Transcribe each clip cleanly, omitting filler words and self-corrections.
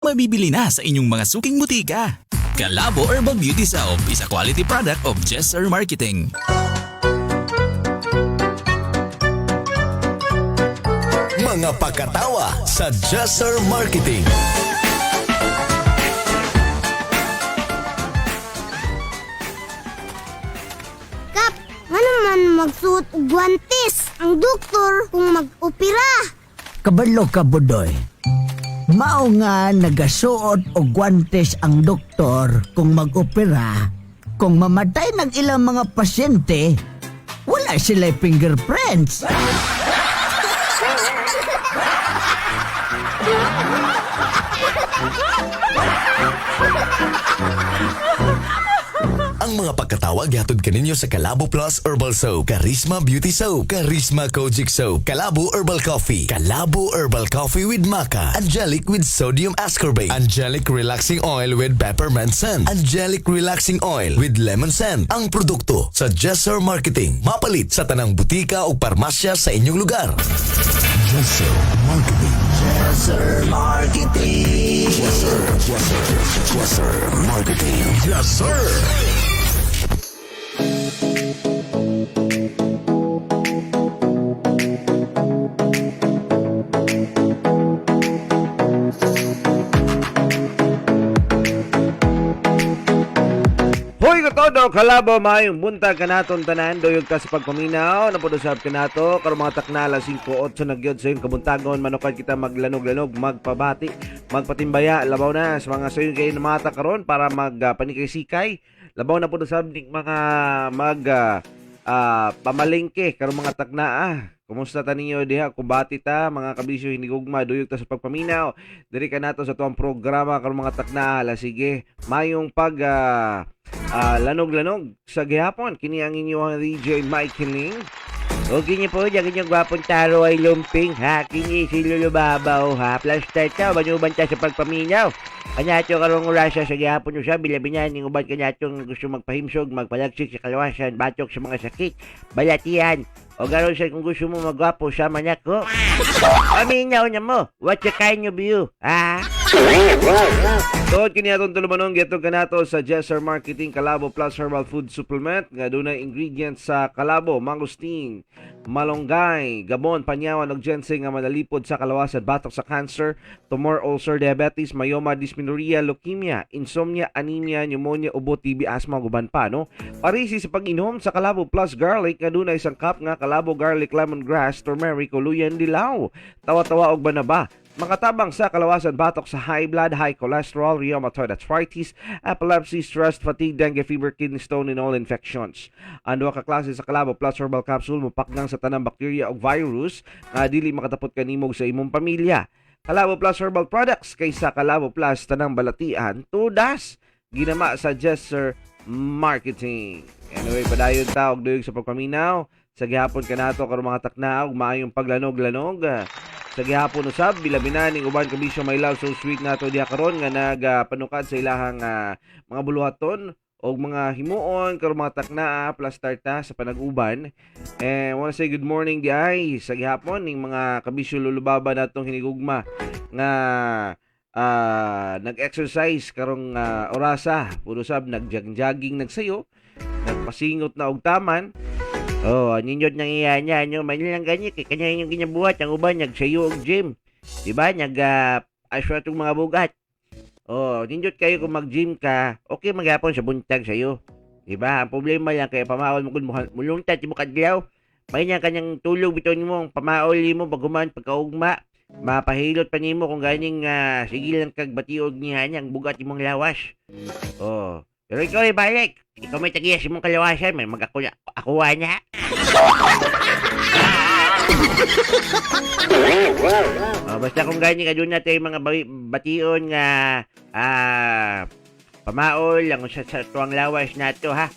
Mabibili na sa inyong mga suking butika. Kalabo Herbal Beauty Soap is a quality product of Jesser Marketing. Mga pakatawa sa Jesser Marketing. Kap, nga naman magsuot og guantes ang doktor kung mag-opera. Kabalo ka, Budoy. Mao nga nagasuot og guantes ang doktor kung mag-opera. Kung mamatay ng ilang mga pasyente, wala sila fingerprints. Ang mga pagkatawa gihatod kaninyo sa Kalabo Plus Herbal Soap, Charisma Beauty Soap, Charisma Kojic Soap, Kalabo Herbal Coffee, Kalabo Herbal Coffee with Maca, Angelic with Sodium Ascorbate, Angelic Relaxing Oil with Peppermint Scent, Angelic Relaxing Oil with Lemon Scent. Ang produkto sa Jesser Marketing. Mapalit sa tanang butika o parmasya sa inyong lugar. Jesser Marketing. Jesser Marketing. Jesser, Jesser, Jesser Marketing. Jesser. Hoy katodo, kalabo, maayong buntag kanaton tanan, duyog ta sa pagpaminaw, napudusab kanato, karong mga takna alas 5:08 na gyud sa iyong kabuntagon, manukad kita maglanog-lanog, magpabati, magpatimbaya, labaw na sa mga sayon kayo namata karon para magpanikay-sikay, labaw na pudusab ning mga mag pamalengke karong mga takna ah. Kumusta ta ninyo diha? Kubati ta mga kabisyo hinigugma, duyog ta sa pagpaminaw. Diri kanato sa tuang programa karong mga takna ala sige. Mayong pag lanog-lanog sa gihapon. Kini ang inyong DJ Mike Ling. O kini po, dyan kanyang gwapong taro ay lumping, ha? Kini si Lolo Babaw, ha? Plus ta, banuban ta sa pagpaminaw. Kanyato karong orasa sa gihapon usa bilabi na ning uban kanyatong gusto magpahimsog, magpalagsik sa kalawasan, batok sa mga sakit, balatian. O garon sa kung gusto mo magwapo, sama nako. Paminaw na mo. What the kind of you, ha? Tuod kini atong tulumanon gihatod kanato sa Jesser Marketing Kalabo Plus Herbal Food Supplement nga dunay ingredients sa kalabo, mangosteen, malunggay, gabon, panyawan ug ginseng nga manalipod sa kalawasan, batok sa cancer, tumor, ulcer, diabetes, myoma, dysmenorrhea, leukemia, insomnia, anemia, pneumonia, ubo, TB, asthma ug uban pa no. Parisi sa pag-inom sa Kalabo Plus Garlic nga dunay isang cup nga kalabo garlic lemongrass, turmeric, uluyan, dilaw. Tawa-tawa og banaba. Makatabang sa kalawasan batok sa high blood, high cholesterol, rheumatoid arthritis, epilepsy, stress, fatigue, dengue fever, kidney stone, and all infections. Ang duha ka klase sa kalabo plus herbal capsule mopakgang sa tanang bakterya ug virus nga dili makatapot kanimo sa imong pamilya. Kalabo Plus Herbal Products kaysa Kalabo Plus tanang balatian tudas ginama sa Jesser Marketing. Anyway, padayon ta og duyog sa pagpaminaw. Sa gihapon kanato karong mga takna og maayong paglanog-lanog. Sa gihapon usab bilabi na ning uban kabisyo my love so sweet nato diha karon nga nagapanukad sa ilahang mga buluhaton og mga himuon karong mga takna plus tarta sa panag-uban. Eh wanna say good morning di ay sa gihapon ning mga kabisyo lulubaba natong hinigugma nga nag-exercise karong orasa puro sab nag-jogging nagsayo nagpasingot na og taman. Oh, ninyot nang iya niya, no? Man lang gani kay kanya inyong ginabuhat ang uban nagsayo og gym. Di ba? Nag aswa tong mga bugat. Oh, nindot kayo kung mag-gym ka, okay maghapon sa buntag sayo. Di ba? Ang problema lang kay pamaol mo kun mulungtad mo kadlaw. May niya kanyang tulog bitaw nimo ang pamaol nimo paghuman pagkaugma. Mapahilot pa nimo kung ganing sige lang kag batiog niya niya ang bugat imong lawas. Oh, pero ikaw ay balik. Ikaw may tagiya sa imong kalawasan, may mag-ako akuha niya. Oh, basta kung ganyan ka doon natin mga bation nga pamaol lang sa tuwang lawas nato ha.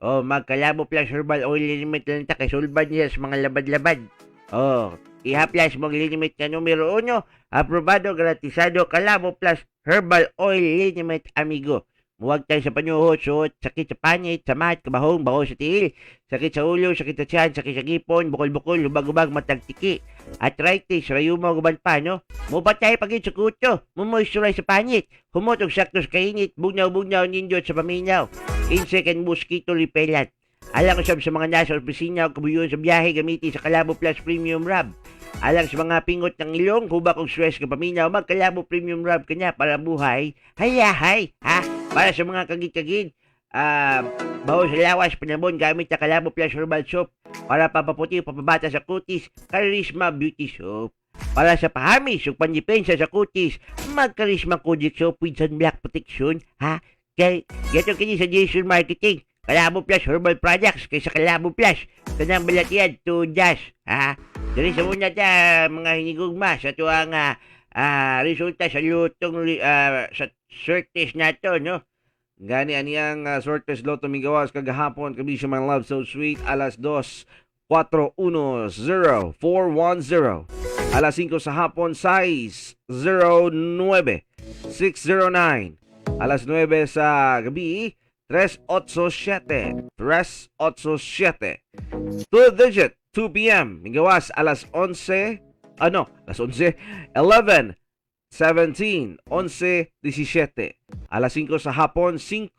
Oh, magkalabo plus herbal oil liniment lang ta kay sulbad niya sa mga labad-labad. Oh, ihaplas mong liniment na numero 1, aprobado, gratisado, Kalabo Plus Herbal Oil Liniment Amigo. Muwagtay sa panuhot, suot, sakit sa panit, samat, kabahong, baho sa tiil, sakit sa ulo, sakit sa tiyan, sakit sa ngipon, bukol-bukol, lubag-lubag, matagtiki, arthritis, rayuma, guban pa, no? Mupatay pagit sa kuto, mumoisturize sa panit, humot og sakto sa kainit, bugnaw-bugnaw nindot sa paminaw, insect and mosquito repellent. Alang usab sa mga nasa opisina o kabuyon sa biyahe, gamitin sa Kalabo Plus Premium Rub. Alang sa mga pingot ng ilong, hubak og stress ka paminaw, magkalabo Premium Rub kanya para buhay. Hayahay, ha? Para sa mga kagid-kagid, baho sa lawas, panabon, gamit sa Kalabo Plus Herbal Soap. Para papaputi o papabata sa kutis, Charisma Beauty Soap. Para sa pahamis o pandepensa sa kutis, mag-Charisma Kojic Soap with sunblock protection, ha? Kay, geto kini sa Jason Marketing. Kalabo Plus Herbal Products kaysa Kalabo Plus. Kanang balatian to das, ha? Diri sa muna ta mga hinigugma sa tuang resulta sa lutong sa surtis nato, no? Gani aniyang Sortes Lotto migawas kagahapon, kabisyo my love so sweet, alas 2, 4 1 0 4 1 0. Alas 5 sa hapon, 6 0 9 6 0 9. Alas 9 sa gabi, 3 8 7 3 8 7. Two digit, 2 p.m. Migawas alas 11, ano, alas 11, 11 17, 11 17. Alas 5 sa hapon, 5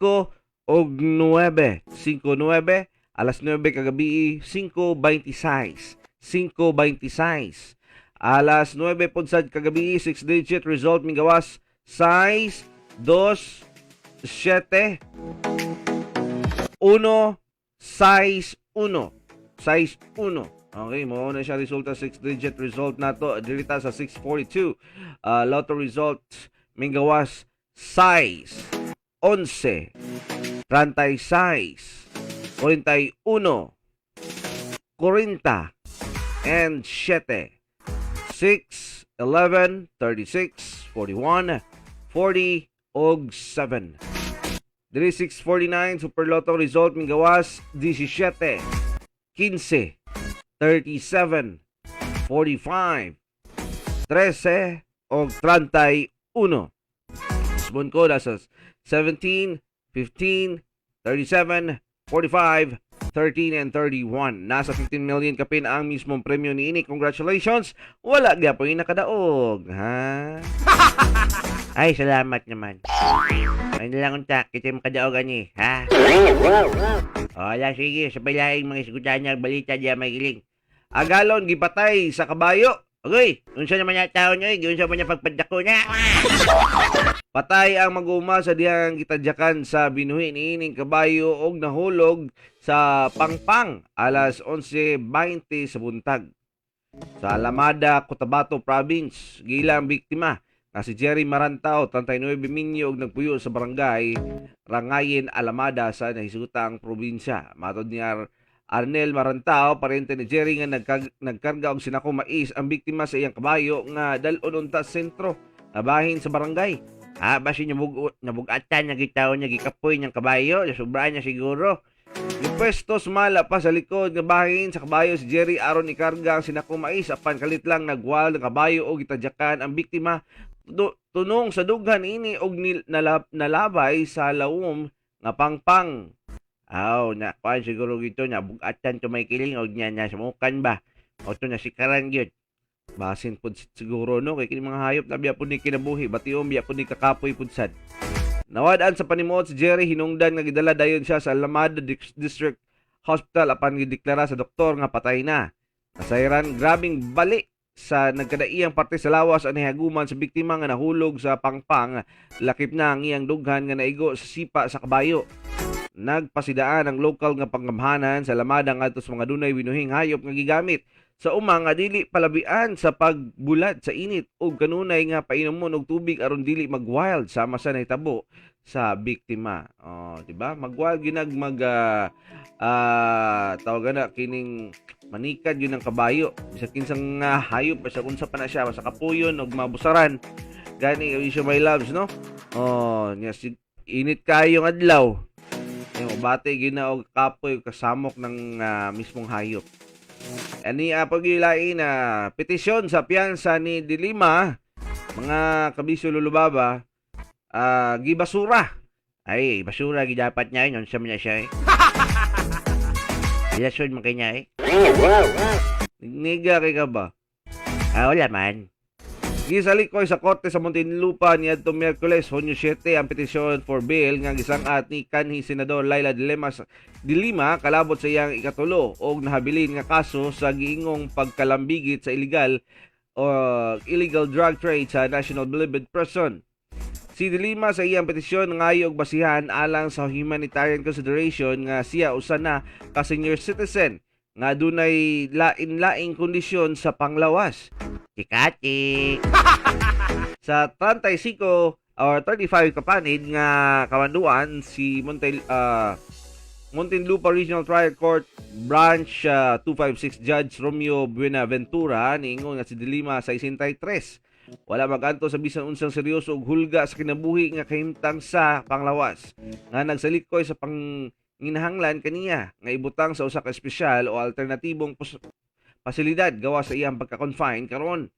og 9, 5 9. Alas 9 kagabi, 5 26, 5 26. Alas 9 pod sad kagabi, 6 digit result migawas 6 2 7 1 6 1 6 1. Okay, mo na siya resulta, 6 digit result nato dirita sa 642. Lotto result minggawas 6 11 36 41 40 and 7. 6 11 36 41 40 og 7. Diri 649 Super Lotto result minggawas 17 15 37 45 13 og 31. Usbon ko nasa 17 15 37 45 13 and 31. Nasa 15 million kapin ang mismong premyo niini. Congratulations! Wala gyapon yung nakadaog. Ha? Ay, salamat naman. Ay na lang unta, kita makadaog ani, ha? O, ala, sige, sa pailaing mga isgutan niya, balita diya may giling. Agalon gipatay sa kabayo. Agoy, unsa naman niya tao niyo, eh, unsa man niya pagpadako niya? Patay ang mag-uma sa dihang gitadyakan sa binuhi niining kabayo og nahulog sa Pangpang alas 11:20 sa buntag. Sa Alamada, Cotabato Province, gilang biktima nga si Jerry Marantao, 39 minyo og nagpuyo sa barangay Rangayen, Alamada sa nahisutang probinsya. Matod ni Arnel Marantao, parente ni Jerry nga nagkarga og sinako mais ang biktima sa iyang kabayo nga dal-on unta sa sentro, nabahin sa barangay. Ah, basi nabugatan niya gitaw niya gikapoy niyang kabayo, sobraan niya siguro. Gipwesto sumala pa sa likod nga bahin sa kabayo si Jerry aron ikarga ang sinako mais apan kalit lang nagwal ang kabayo og gitadyakan ang biktima tunong sa dughan ini og nalabay sa lawom nga pangpang. Aw, na kuan siguro gito nabugatan to may kiling og niya na sumukan ba. O to nasikaran gyud. Basin pud siguro, no, kay kini mga hayop na biya pud ni kinabuhi bation biya pud ni kakapoy pud sad. Nawad-an sa panimuot si Jerry hinungdan nga gidala dayon siya sa Alamada District Hospital apan gideklara sa doktor nga patay na. Nasayran grabing bali sa nagkadaiyang parte sa lawas ang nahihaguman sa biktima nga nahulog sa pangpang, lakip na ang iyang dughan nga naigo sa sipa sa kabayo. Nagpasidaan ang lokal nga panggamhanan sa Alamada ngadto sa mga dunay binuhing hayop nga gigamit sa uma nga dili palabian sa pagbulad sa init ug kanunay nga painomon og tubig aron dili mag-wild sama sa nahitabo sa biktima. Oh, di ba? Mag-wild ginag mag tawag na kining manikad yun ang kabayo. Bisag kinsang hayop, basta unsa pa na siya, basta kapuyon og mabusaran. Gani wish you my loves, no? Oh, nya si init kayo ng adlaw. Yung bate gina og kapoy kasamok ng mismong hayop. Ani pagilain na petisyon sa piyansa ni Dilima, mga kabisyo lulubaba, gibasura. Ay, basura gi dapat niya yun. Unsa man niya siya eh. Ilason man kay niya eh. Niga kay ka ba? Ah, wala man. Gisalikoy sa korte sa Muntinlupa niadtong Miyerkules, Hunyo 7 ang petisyon for bail nga gisang-at ni kanhi Senador Laila de Lima kalabot sa iyang ikatulo og nahabilin nga kaso sa giingong pagkalambigit sa illegal o illegal drug trade sa National Bilibid Prison. Si De Lima sa iyang petisyon ngayo og basihan alang sa humanitarian consideration nga siya usa na ka senior citizen nga dunay lain-laing kondisyon sa panglawas. Tikatik. Sa 35 or 35 kapanid nga kamanduan si Muntinlupa Regional Trial Court Branch 256 Judge Romeo Buenaventura niingon nga si De Lima sa 63 wala maganto sa bisan unsang seryoso og hulga sa kinabuhi nga kahimtang sa panglawas nga nagsalikoy sa panginahanglan kaniya nga ibutang sa usa ka espesyal o alternatibong pasilidad gawa sa iyang pagka-confine karon.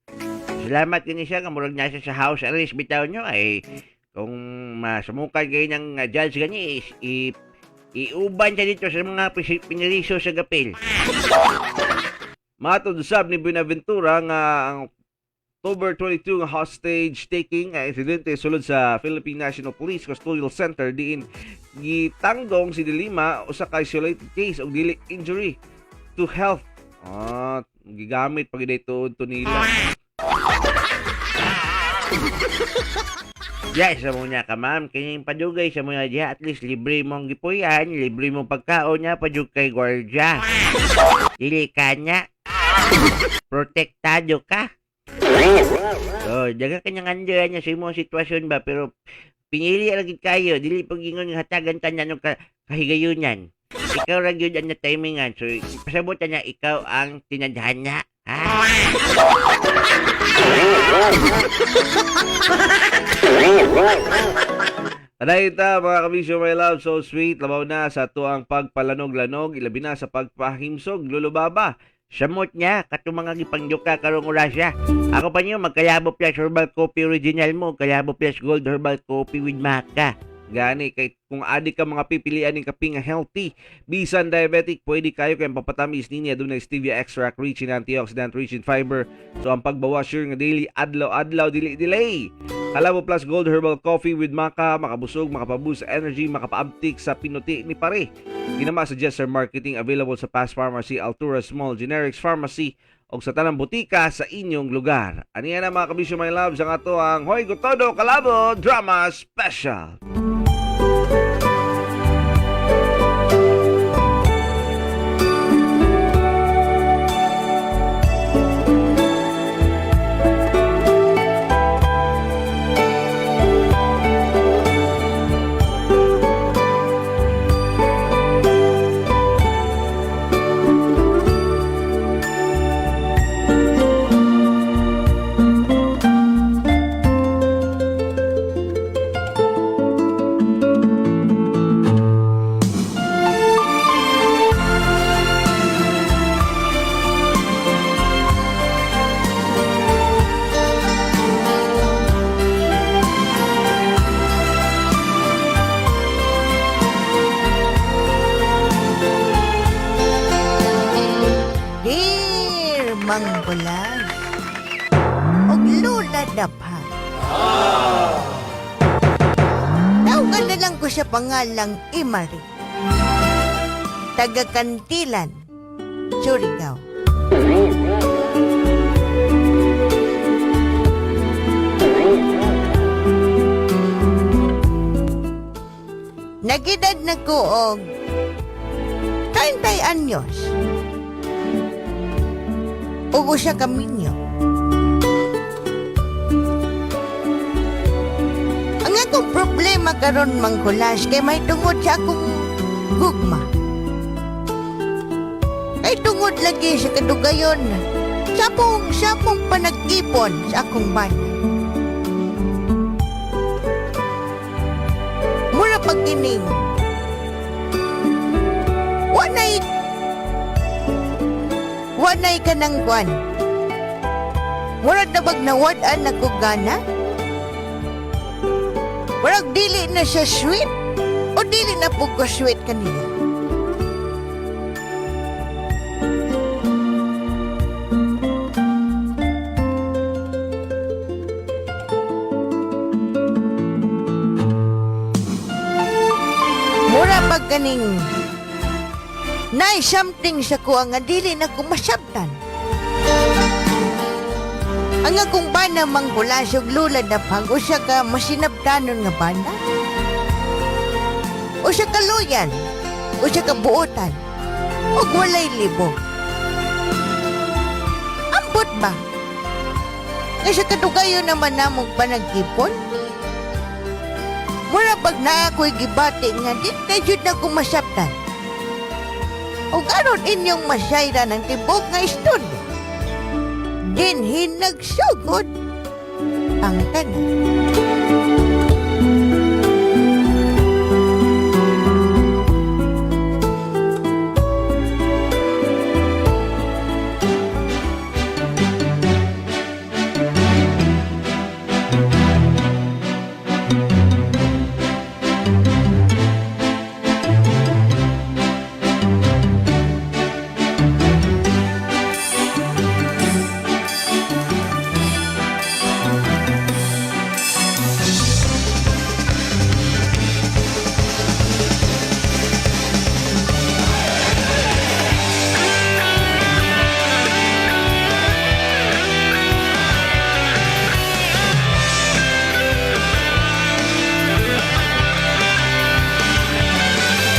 Salamat kini siya nga murag nasa sa house arrest bitaw nyo ay kung masumukan kayo ng judge gani is, iuban siya dito sa mga piniriso sa gapil. Matod usab ni Buenaventura nga ang October 22 nga hostage taking nga insidente sulod sa Philippine National Police Custodial Center diin gitanggong si De Lima usa ka isolated case og dili injury to health. Ah, gigamit pag tuod to nila. Diya sa muna ka ma'am, kining padugay sa muna diya, at least libre mong gipuyan, libre mong pagkaon niya, padug kay gwardiya. Dili ka niya. Protektado ka. So, daga kanyang andyan niya sa imong sitwasyon ba, pero pinili ra gid kayo, dili pagingon nga hatagan tanan og kahigayunan. Ikaw ra gyud ang na-timingan. So, pasabot niya ikaw ang tinadhana. Ha? Aday ta mga kabisyo, my love, so sweet, labaw na sa tuang pagpalanog-lanog, ilabi na sa pagpahimsog, lulubaba. Samot niya, katong mga gipangduka karong orasya. Ako pa niyo, magkalabo plus herbal coffee original mo, kalabo plus gold herbal coffee with maca. Gani kay kung adi ka mga pipilian ning kape nga healthy, bisan diabetic, pwede kayo kay papatamis niya dunay stevia extract rich in antioxidant, rich in fiber. So ang pagbawas sure nga daily adlaw-adlaw dili delay. Kalabo Plus Gold Herbal Coffee with Maca, makabusog, makapaboost sa energy, makapaabtik sa pinuti ni pare. Ginama sa Jester Marketing, available sa Pass Pharmacy, Altura Small Generics Pharmacy, o sa tanang butika sa inyong lugar. Aniya na mga kabisyo, my loves, ang ato ang Hoy Gotodo Kalabo Drama Special. Dear Mang Bulag, og Lola Dapha. Tawagan na lang ko sa pangalang Imari. Taga Kantilan, Surigao. Nagidad na ko og 30 anyos ug usa ka minyo. Ang akong problema karon mangkulas kay may tungod sa akong gugma. Kay tungod lagi sa kadugayon sa akong panag-ipon sa akong bana. Mura pagkining. Wanay ka ng kwan. Murag na bag nawad-an na ko gana? Murag dili na siya sweet. O dili na po ko sweet kaniya. Mura pag kaning nay something sa kuha nga dili na ko masabtan. Ang akong bana manghulasog lula na pag usa ka masinabtanon nga bana. Usa ka loyal, usa ka buotan, ug walay libo. Ambot ba? Nga sa kadugayon naman namong panagkipon? Mura pag naa ako'y gibati nga di na jud na ko masabtan. Ug aron inyong masayran ang tibok nga istorya. Dinhi nagsugod ang tanan.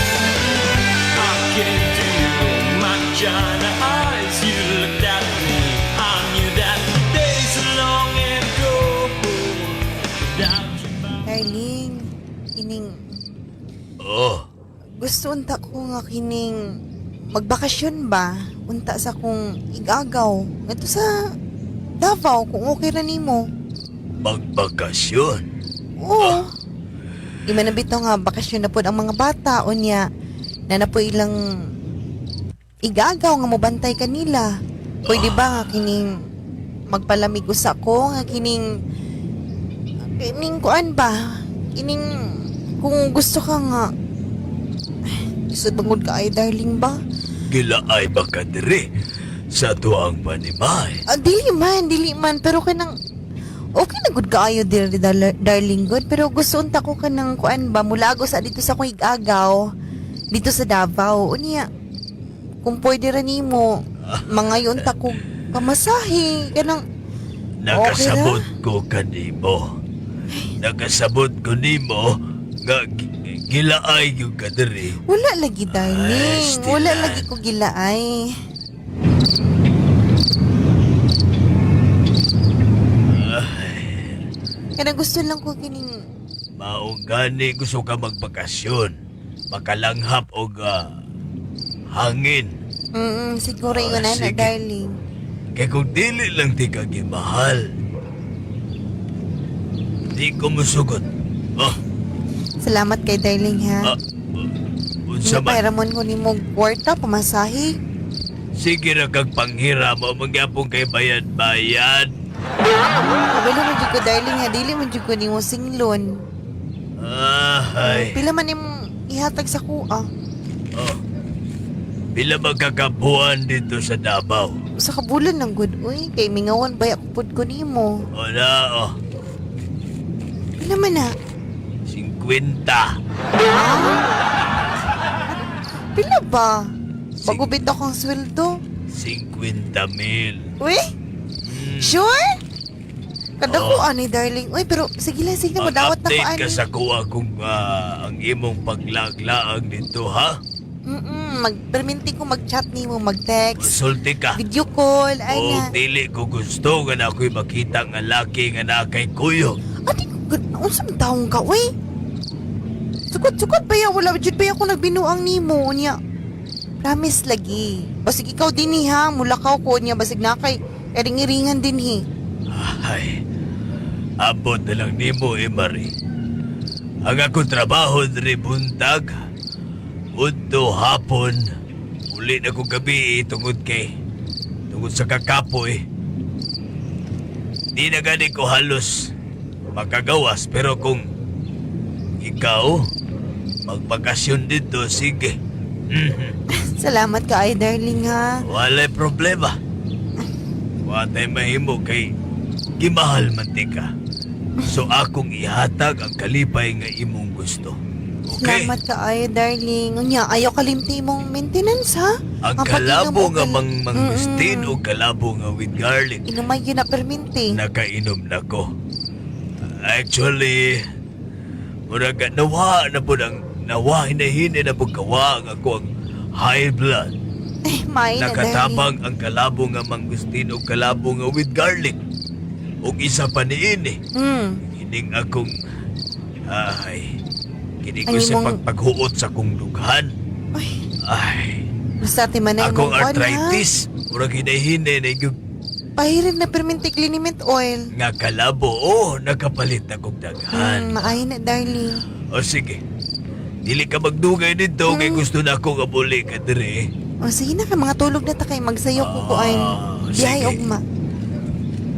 I can do my China eyes. You looked at me. I knew that days long ago. Without you by Darling, kining Oh, gusto unta ko nga kining magbakasyon ba? Unta sa kong igagaw. Ngadto sa Davao kung okay ra nimo. magbakasyon. Oo. Di man na bitaw nga bakasyon na pod ang mga bata unya na na po ilang igagaw nga mobantay kanila. Pwede ba nga kining magpalamig usa ko nga kining kining kuan ba? Kining kung gusto ka nga gusto bangod ka ay darling ba? Gilaay ba ka diri sa tuang panimay? Ah, dili man, dili man. Pero kanang, okay na good kaayo, dear, darling good. Pero gusto unta ko kanang kuan ba, mulago sa dito sa kong igagaw, dito sa Davao. Unya, kung pwede ra nimo, mga unta ko pamasahe, kanang, Nakasabot ko kanimo. Nakasabot ko nimo nga gilaay yung kadiri. wala lagi, darling. Ay, still Wala na. lagi ko gilaay. Kanang gusto lang ko kining Maong gani gusto ka magbakasyon. Makalanghap og hangin. Siguro Ah, ingon na, sige. darling. Kay kung dili lang ti ka gimahal, di ko musugot. Oh, Salamat kay darling ha. ah, unsa man. Pairamon ko ni mo kwarta, pamasahe. Sige ra kag panghira mo magyapon kay bayad-bayad. Kabalo mo jud ko darling ha, dili mo jud ko nimo singlon. Ay. Pila man imong ihatag sa kuha? Oh. Pila ba kakabuan dito sa Davao? Sa kabulan ng good uy, kay mingawan bay ako pud ko nimo. O na, oh. Pila man na? 50. Pila ba? Bago bitaw kang sweldo. 50 mil. Uy? Sure? Kada ko Oh. ani darling. Uy, pero sige lang, sige na, madawat na ko Mag-update ka ani. sa kuha kung ang imong paglaglaang dito, ha? Magperminti ko mag-chat nimo, mag-text, Konsulti ka. video call, ay O na. dili ko gusto nga na ako'y makita nga laki nga na kay kuyog. Ati, unsa man taong ka, uy? Sukot-sukot ba ya? Wala, jud ba ya ako nagbinuang nimo? Unya, promise lagi. Basig ikaw din eh, ha? Mulakaw ko niya, basig na kay iring-iringan din he. Ay, abot na lang nimo, eh, Marie. Ang akong trabaho diri buntag, udto hapon, uli na kong gabi eh, tungod kay, tungod sa kakapoy. Di na gani ko halos makagawas, pero kung ikaw, Magbakasyon dito, sige. Salamat ka ay, darling ha. Walay problema. Watay mahimo kay gimahal man ti ka. So akong ihatag ang kalipay nga imong gusto. Okay? Salamat ka ay, darling. Unya, ayaw kalimti mong maintenance ha. Ang pag-inom kalabo o nga mangustin o kalabo nga with garlic. Inumay yun na perminti. Nakainom na ko. Actually, murag nawa na po ang nawa hinahini na po kawa ang ako ang high blood. Eh, may na, darling. Nakatabang ang kalabo nga mangustin o kalabo nga with garlic. Ug isa pa niini. Kining akong ay kini ko Ang sa imong- pagpaghuot sa kong dughan. Ay, Ay, basta ti manay akong mong kuwan, ha? arthritis. Murag hinahini na yung Pahirin na perminti liniment oil. nga kalabo. Oh, nakapalit na kong daghan. Maay na, darling. O sige. Dili ka magdugay dito kay gusto na ako nga muli ka diri. O sige na ka, mga tulog na ta kay magsayo ko kuan. Ah, Biyahe sige. ugma.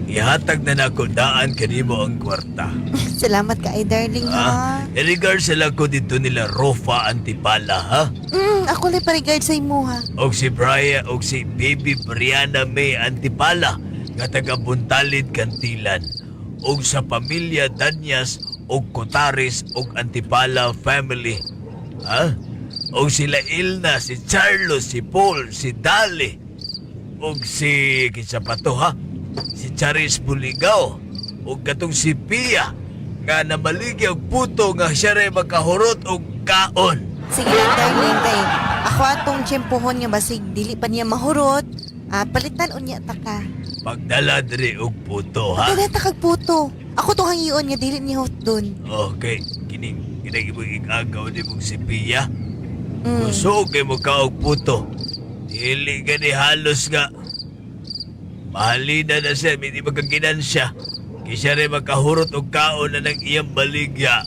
Ihatag na nako daan kanimo ang kwarta. Salamat ka ay, darling ha. Ah, in regards sa lang ko dito nila Rofa Antipala ha. Ako lang pa-regard sa imo ha. Og si Brian og si Baby Brianna May Antipala nga taga Buntalid Kantilan. Og sa pamilya Danyas og Cotares og Antipala family. Ha? Og sila Ilna, si Charlos, si Paul, si Dali, og si kinsa pa to ha? Si Charis Buligaw og katong si Pia nga namaligya og puto nga siya ray makahurot og kaon. Sige lang, darling kay ako atong tiyempohon nga basig dili pa niya mahurot. Ah, palitan unya ta ka. Pagdala diri og puto ha. Dala ta kag puto. Ako tong hangion nga dili niya hot dun. Okay, kining kining imong igagaw ni mong si Pia. Kusog kay mo ka og puto. Dili ka ni halos nga. Mahalina na siya, hindi magkaginansya. Kaya siya rin makahurot og kaon na ng iyang baligya.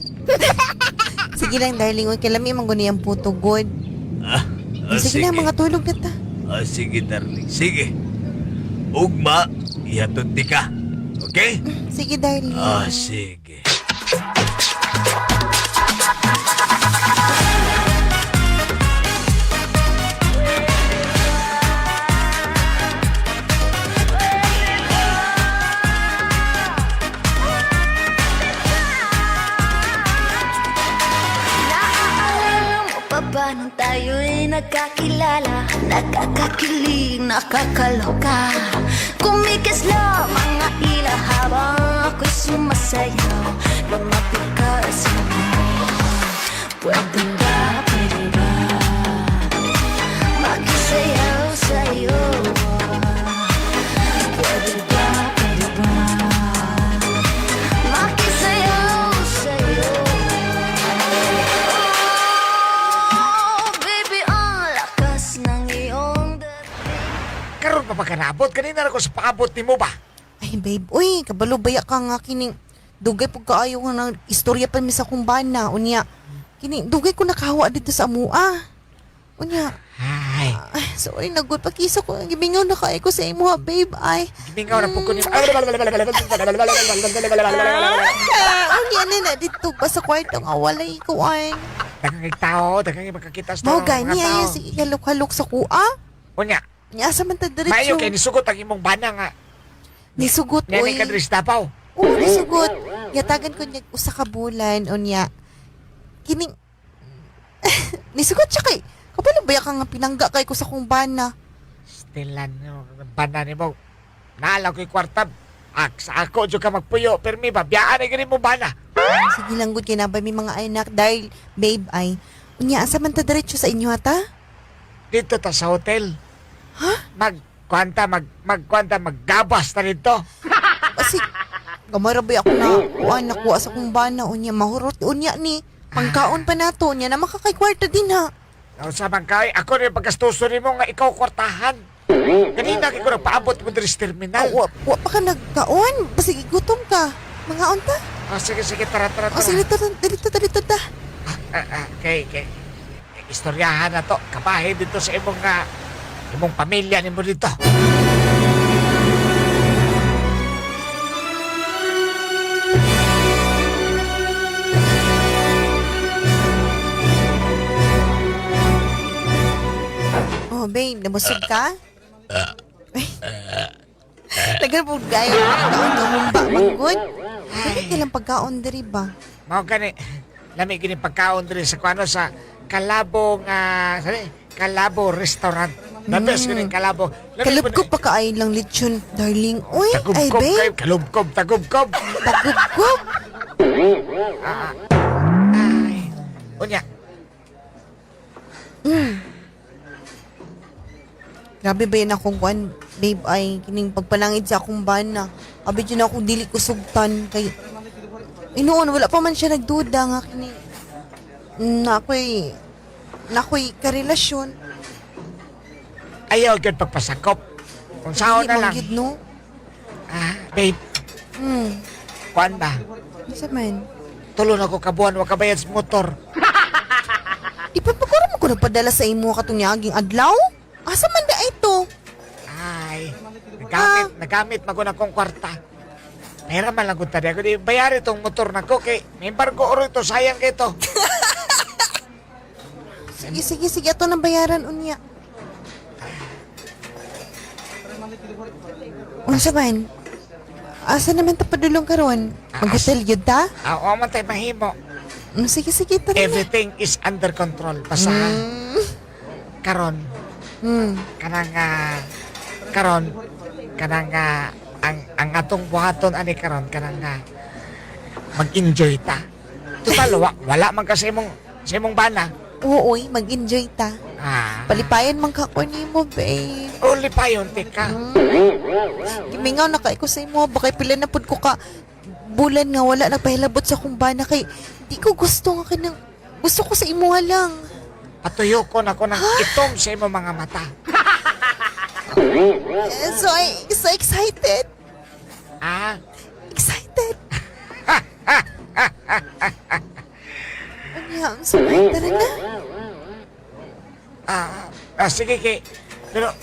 Sige lang, darling. Uy, kay lami man guni ang puto good. Ah, ah, Sige na, mga tulog na ta. Ah, sige, darling. Sige. Ugma, ihatod di ka. Okay? Sige, darling. Ah, sige. Naaalala mo pa ba nung tayo'y nagkakilala? Nakakakilig, nakakaloka. Kumikislap mga ila habang ako'y sumasayaw. Lumapit ka sa akin. Pwede ba, pwede ba makisayaw sa'yo? Pwede ba, pwede ba makisayaw sa'yo? Oh, baby, ang lakas ng iyong dating. Karon pa ba kanabot? Kanina ra ko sa paabot nimo ba? Ay, babe. Uy, kabalo baya ka nga kining dugay pag kaayo nga nang istorya pa mi sa kumbana. Unya, kining dugay ko nakahawa dito sa amua. Unya, Ay, ay, sorry na good pakisa ko. Gimingaw na kaayo ko sa imo, ha, babe. Ay, gimingaw na po ko nimo. ah, unya na na dito pa sa kwarto nga walay kuan. Daghang tao, daghang makakita sa Mao mga gani tao. ay sige halok-halok sa kuha. Unya, Unya asa man ta maayo diretso. kay nisugot ang imong bana nga. Nisugot Nani oy. ka diri sa Davao. Oo, nisugot. Yatagan ko niya usa ka bulan unya. Kining nisugot siya kay kabalo ba ka nga pinangga kay ko sa kong bana. Stilan bana nimo. Naalaw ko'y kwarta. Ak, sa ako jud ka magpuyo permi ba biyaan ay gani mo bana. Sige lang gud kay nabay may mga anak dahil babe ay unya asa man ta diretso sa inyo ata? Dito ta sa hotel. Ha? Magkwanta, magkwanta, maggabas ta dito. Kasi gamay ra ba ako na kuan nakuha sa kong bana unya mahurot unya ni pangkaon pa nato unya na makakay kwarta din ha. Sa man kay, ako rin pagkastuso nimo nga ikaw kwartahan. Kanina kay ko nagpaabot mo diri sa terminal. Ah, wa pa ka nagkaon basig gutom ka. Mga unta? Ah, sige, sige, tara, tara, O tara. sige dito dito dito ta. Kay, istoryahan na to. Kabahin dito sa imong, imong pamilya nimo dito. Babe, nabusog ka? Tagal po kayo. Kaon nga humba, manggod. Dili kailang pagkaon diri ba? Mao gani lami gini pagkaon diri sa kuano sa Kalabo nga sabi Kalabo Restaurant. The best gini Kalabo. Lami Kalubkob pa kaayo lang lechon, darling. Uy, ay Tagubkob babe. kayo, kalubkob, tagubkob. Tagubkob. Ay. Unya, Grabe ba yun akong kuan, babe, ay kining pagpanangid sa akong bana. Abi dyan ako dili ko sugtan kay Inoon, wala pa man siya nagduda nga kini na ako'y na ako'y karelasyon. ayaw gyud pagpasakop. Kung sao Dili na man lang. gyud, no? Ah, babe, kuan ba? Unsa man? Tulo na ko kabuan wa kabayad sa motor. Di pa pagkura mo ko nagpadala sa imo katong niaging adlaw? Asa man da ito? Ay, nagamit, nagamit magun akong kwarta. Pera man lang kung tadi ako. Di bayari itong motor na ko kay may barko oro ito, sayang kay ito. Sige, sige, sige. Ato nang bayaran unya. Unsa man? Asa naman ta padulong karon? Mag-hotel gyud ta? Ah, oo man tayo mahimo. Sige, sige, tara na. Everything is under control. Basta karon, kanang karon kanang ang atong buhaton ani karon kanang mag-enjoy ta. Total wala man ka sa imong bana. Oo, oy, mag-enjoy ta. Ah. Palipayan man ka ko nimo, babe. O lipayon tika. Gimingaw na kay ko sa imo, baka pila na pud ko ka bulan nga wala nagpahilabot sa akong bana kay di ko gusto nga kanang gusto ko sa imuha lang. Patuyo ko na ko ng itom sa imong mga mata. So I so excited. Ah, Excited. Unya, so tara na. Sige kay pero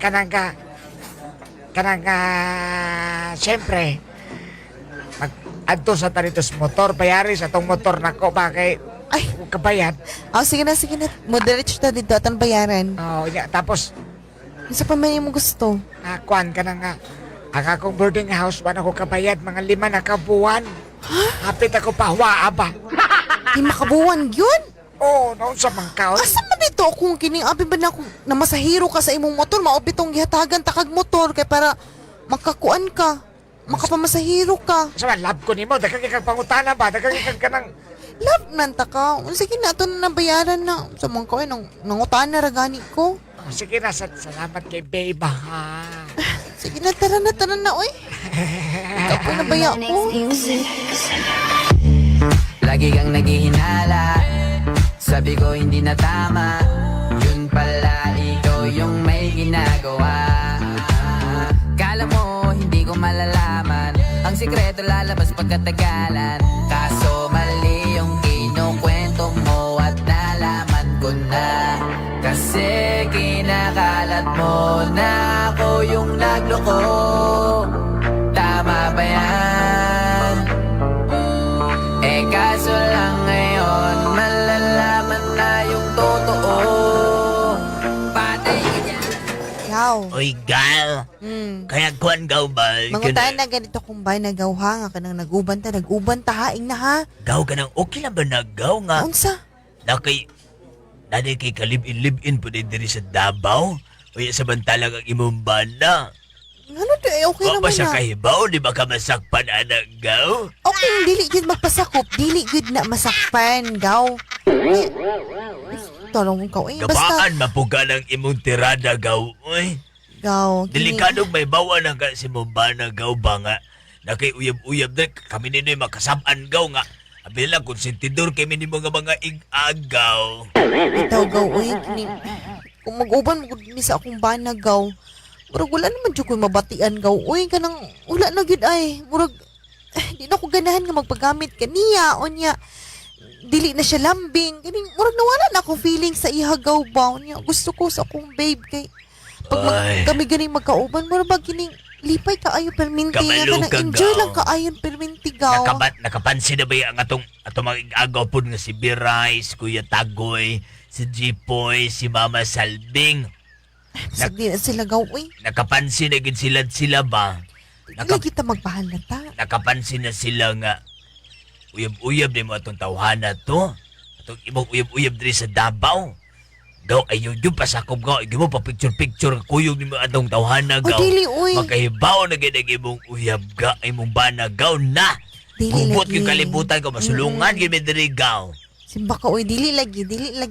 kanang ka kanang siyempre mag adto sa tarito sa motor bayari sa tong motor nako ba kay Ay. kabayad. Oh, sige na, sige na. Moderate ta dito atang bayaran. Oh, nya tapos Unsa pa man imong gusto? Kuan ka na nga. Ang akong boarding house, wala ko kabayad, mga 5 na kabuwan. Hapit ako pahuwa, ba? Di makabuwan yun. Oo, oh, noon sa mangkaon. Asa man dito kung kining abi ba na kung namasahiro ka sa imong motor, mao bitong gihatagan ta kag motor kay para makakuan ka. Makapamasahiro ka. Sa man, love ko nimo, daghang kang pangutana ba, daghang kang kanang Love man ta ka. Sige na, ato na nabayaran na. Sa mga ko, nang, nangutana ra gani ko. Oh, sige na, salamat kay babe, ha. Sige na, tara na, tara na, oy. Kapoy na baya ko. Lagi kang naghihinala. Sabi ko hindi na tama. Yun pala ikaw yung may ginagawa. Kala mo hindi ko malalaman. Ang sikreto lalabas pagkatagalan. Kaso mali yung kinukwento mo at nalaman ko na. Kasi kinakalat mo na ako yung nagloko. Tama ba yan? Eh kaso lang ngayon, malalaman na yung totoo. Patay ka dyan. Yaw. Oy, gal. Kaya kuan gaw ba? Mangutan na ganito kung ba nagawha nga kanang naguban ta, naguban ta haing na ha. Gaw ka nang okay lang ba naggaw nga? Unsa? Nakay, nanay kay kalib-in-live-in po diri sa Davao. Uy, samantalang ang imong bana. Ano to eh, okay Wa pa naman siya na. kahibaw, di ba ka masakpan, anak, gaw? Okay, dili gyud magpasakop, dili gyud na masakpan, gaw. Eh, Tarong ka eh, basta Gabaan mapuga ng imong tirada, gaw. Uy, gaw. delikadong may bawa na ka si mong bana, gaw ba nga? Nakay uyab-uyab na, kami nino'y makasaban, gaw nga. Abi lang, konsentidor kami ni mga igagaw. Bitaw gaw oy kini. Kung mag-uban mo gud ni sa akong bana gaw. Murag wala naman jud ko'y mabatian gaw. Uy kanang wala na gyud ay. Murag di na ko ganahan nga magpagamit kaniya unya. Dili na siya lambing. Kaning murag nawala na akong feeling sa iha gaw ba unya. Gusto ko sa akong babe kay pag kami ganing magkauban murag ba kining lipay kaayo perminti nga Kabalo kanang ka, enjoy gaw. lang kaayo perminti gaw. Nakapansin na ba yung ang atong mga igagaw po nga si Birais, Kuya Tagoy, Si Jipoy, si Mama Salbing. Bisag di na sila gaw, uy. Nakapansin na gid sila sila ba? Lagi ta magpahalata. Nakapansin na sila nga uyab-uyab di mo atong tawhana to. Atong imong uyab-uyab diri sa Davao. Gaw ayo yung pasakop gaw. Igi mo pa picture-picture kuyog ni mo atong tawhana O, gaw. dili, uy. Makahibaw na gid ang imong uyab ga, imong bana gaw na. Dili Gubot lagi. yung kalibutan ko, masulungan mm. Gyud diri gaw. Simba ka, uy, dili lagi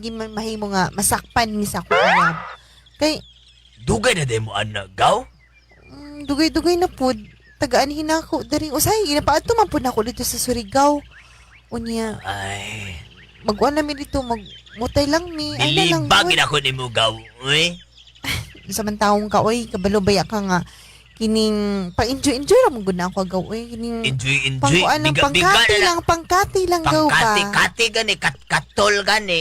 man mahimo nga masakpan mi sa akong uyab. Kay, Dugay na day mo anak gaw. Dugay-dugay na pud. Tagaan hinako diri. Usay, ginapaadto man pud nako dito sa Surigao. Unya, Ay, magkuan na mi dito, magmutay lang mi. Ay na lang nilibag pud. gid ako nimo gaw. Uy. Sa man taong ka, oy, kabalo baya ka nga kining pang-enjoy-enjoy ra man gud na ako gaw, oy. Kining Enjoy, enjoy. pangkuan lang, Biga- biga pangkati na lang. lang, pangkati lang gaw ba. Pangkati, kati gani, kat katol gani.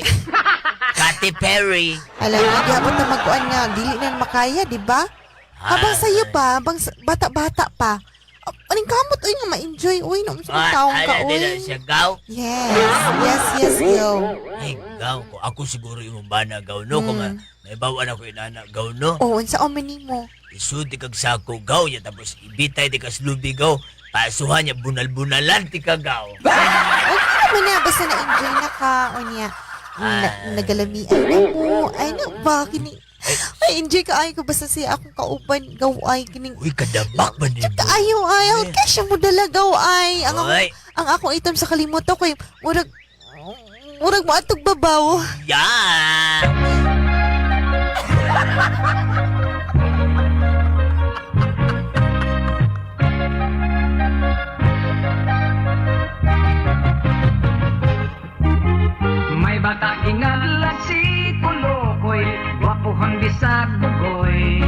Katy Perry. Alam mo, di abot na magkuan nga, dili na makaya, di ba? Habang sa'yo pa, habang bata-bata pa, aning kamot, oy, nga ma-enjoy, oy, no, sa Ah, taong ka, ala, oy. di na siya gaw. Yes, yes, yes, yo. Ay, gaw. Ko, ako siguro imong bana gaw, no? Kung may bawan ako inana gaw, no? Oh, unsa o mo? Isud di kag sako gaw niya, tapos ibitay di ka slubi gaw. Pasuhan niya, bunal-bunalan ti ka gaw. Okay naman na, basta na-enjoy na ka, o niya, na, nagalamian na mo, ay na ba, kini, ay, enjoy ka ay ko, basta siya akong kauban, gaw ay, kining, Uy, kadabak ba ni mo? Kaayo ay, out ka siya mo dala gaw ay. Ang ako, Oy. ang akong itom sa kalimutan ko, murag, murag mo atog babaw. Yeah! May bata gingadlag si Kulokoy, gwapuhon bisag bugoy.